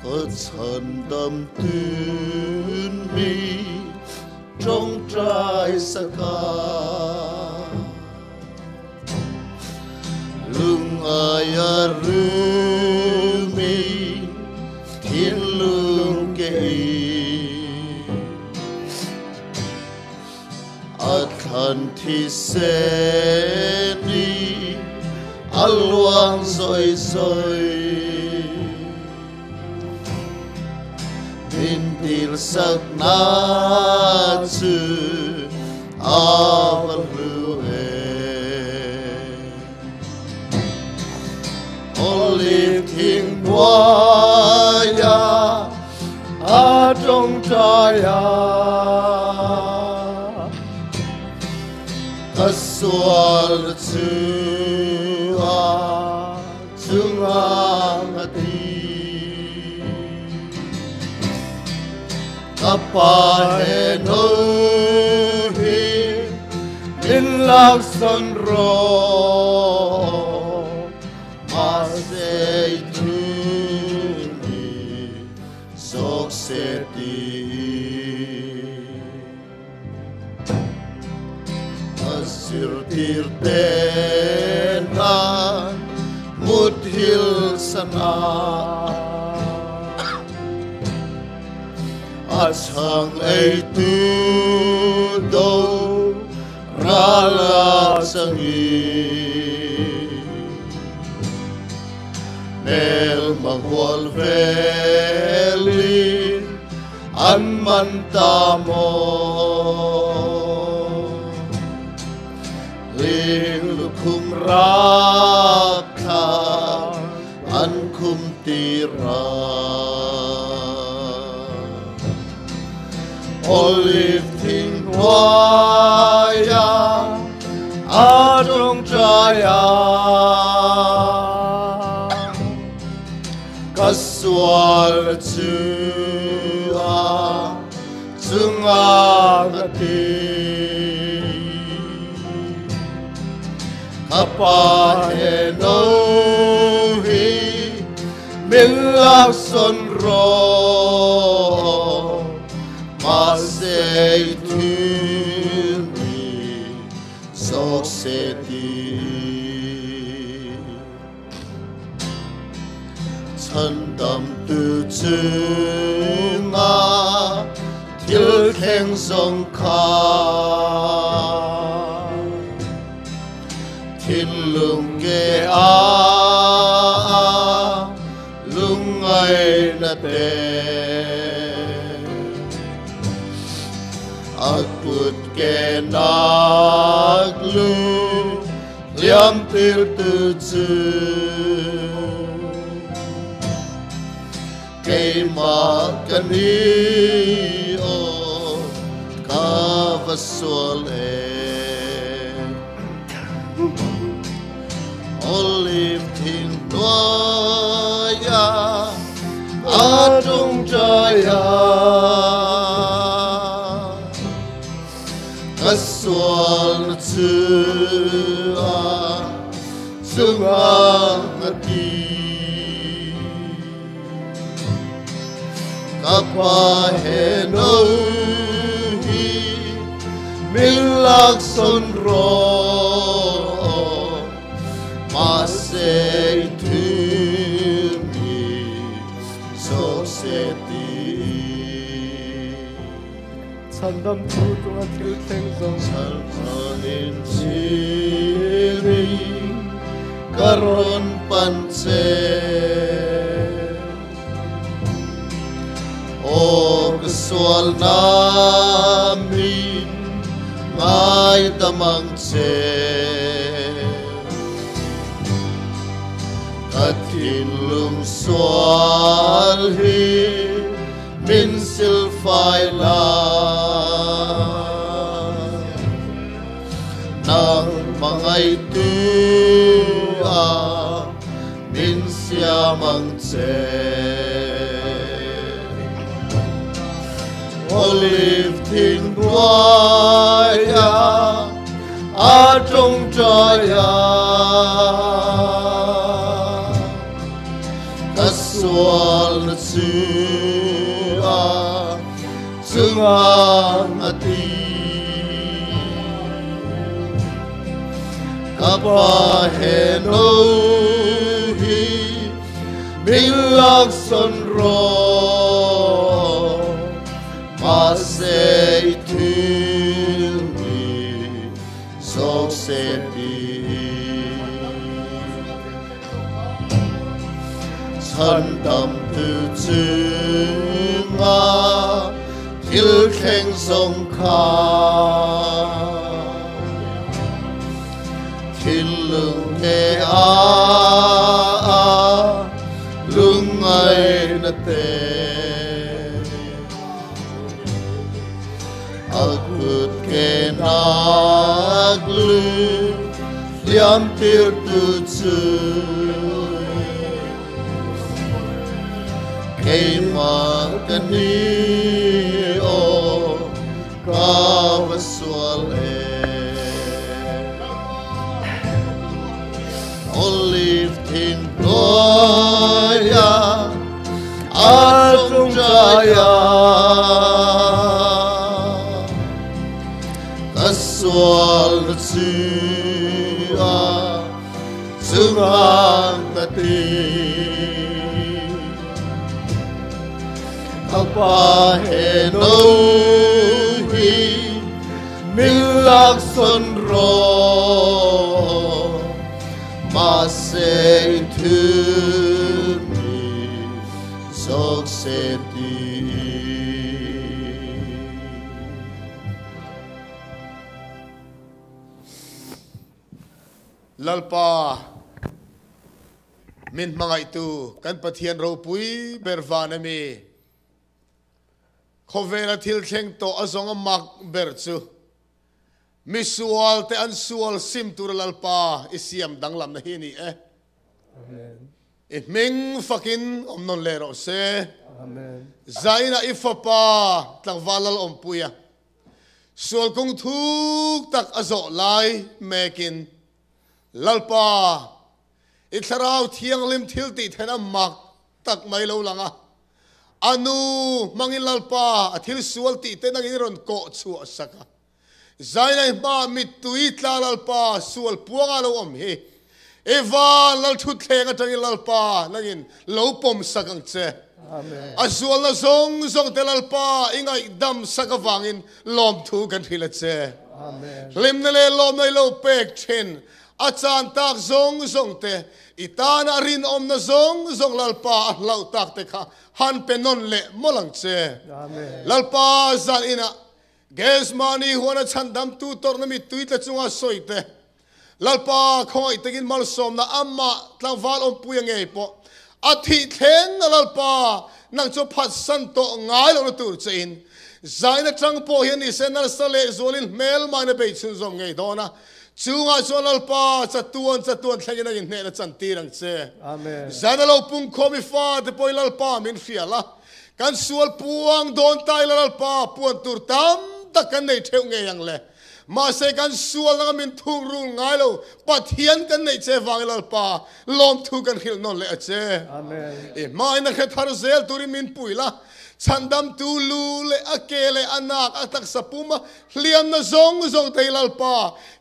Ka chhandam tun mi tawngtai saka Lungaia rumi thinlung kei A thlan thisen i a luang zawi zawi Min dil sakna chu a va hlu em. Olive thing hnuaia a tawngtai a, ka sual chu a chunga nga ti. Ka pa he no hi min lak son ro ma se thu ni sok se ti. Asir tir te na muthil sana a chang ei tu do ra la changi nel mang hual velin an man ta mo ling lukhum rak kha an khum ti ra. Olive thing hnuaia a tawngtai a, ka sual chu a chunga nga ti. Ka pa he no hi min lak son ro ma se thu ni sok se ti. Chhandam tu chunga thil thleng zawng kha thinlung ke a lungai na te. A kut ke nak lu liam tir tu chu cây mà ka ni o ka va sual e. Olive thing hnuaia a tawngtai a, ka sual chu a chunga nga ti. Ka pa he no hi min lak son ro ma se thu mi so se ti. Chhandam thu tunga thil thleng zawng Chalin chiri karon panche o sual namin ngai tamang che. Ka thinlung sual hi min sil fai la Nang hmangaih tu a min siam ang che. Olive thing hnuaia a tawngtai a. Ka sual na chu a chungang a ti. Ka pa he no hi min laksawn rawh mahse i thil hi zawk se ti. Chhandam tu chunga thil thleng zawng kha thinlung te a a lungngaihna te a kut ke nak lu hliam tir tu chu keimah ka ni aw ka va sual em. Olive thing hnuaia a tawngtai a ka sual na chu a chungang ka ti. Ka pa he no hi min laksawn rawh mahse i thil mi zawk se ti. Lalpa min hmangaihtu kan Pathian ropui ber van a mi. Khawvela thil thleng tawh a zawng a mak ber chu misual te an sual sim tura Lalpa i siam danglamna hi a ni e. I hming fakin awm nawn leh rawh se. Zainah i fapa tlangval Lal Awmpuia sual kawng thuk tak a zawh lai mekin Lalpa, i Thlarau Thianghlim thil tih theihna mak tak mai lo lang a, a nu hmangin Lalpa a thil sual tih te nangin i rawn kawh chhuah sak a. Zainai hmaah mittui tla Lalpa sual puanga lo awm hi i van Lalthutthleng atangin Lalpa nangin lo pawm sak ang che. A sualna zawng zawng te Lalpa i ngaihdam sak avangin lawmthu kan hrilh a che. Hlimna leh lawmna i lo pek thin a chan tak zawng zawng te, i tana rinawmna zawng zawng Lalpa a hlauh tak te kha han pe nawn leh mawlh ang che. Lalpa zan inah Gethsemane huana chhandamtu tawrhna mittui tla chunga sawi te, Lalpa khawngaih takin malsawmna amah tlangval awmpuia ngei pawh a thih thleng a Lalpa nang chu phatsan tawh ngai lohna tur che in zaina tang pawh hian nise nasa leh zualin hmelmaina bei chhunzawm ngei dawn a chungah chuan Lalpa chatuan chatuan thlengin a inhnehna chantir ang che. Zaina lo pungkhawm i fate pawhin Lalpa min hrial a kan sual puang dawn ta ila Lalpa puan tur tam tak kan nei theuh ngei ang le. Mahse kan sual laka min thuk rul ngai lo Pathian kan neih che vangin Lalpa lawmthu kan hrilh nawn leh a che. I hmain a hre thar zel turin min pui la, chhandamtu lu leh a ke leh a nak a taksa pum a hliamna zawng zawng te hi Lalpa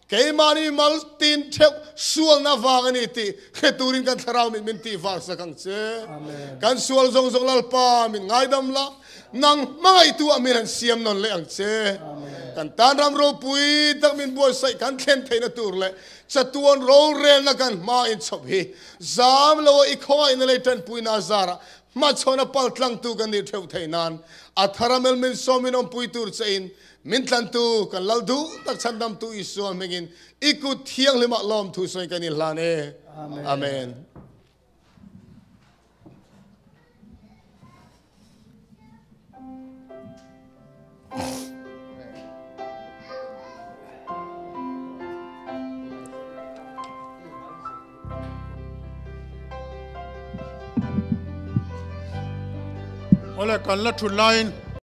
keimahni mal tin theuh sualna vang a ni tih hre turin kan thlarau mit min tih var sak ang che. Kan sual zawng zawng Lalpa min ngaidam la, Nang hmangaihtu ah min han siam nawn leh ang che. Kan tan ram ropui tak min buatsaih kan thlen theihna tur leh chatuan rorelna kan hma in chhawp hi zam lo a i khawngaihna leh tanpuina zarah hmachhawn a pal tlangtu kan nih theuh theih nan a thar a mel min sawm in awmpui tur che in min tlantu kan lal duh tak chhandamtu Isua hmingin i kut thianghlimah lawmthu sawi kan inhlan e. Amen. Awle kan la thut laiin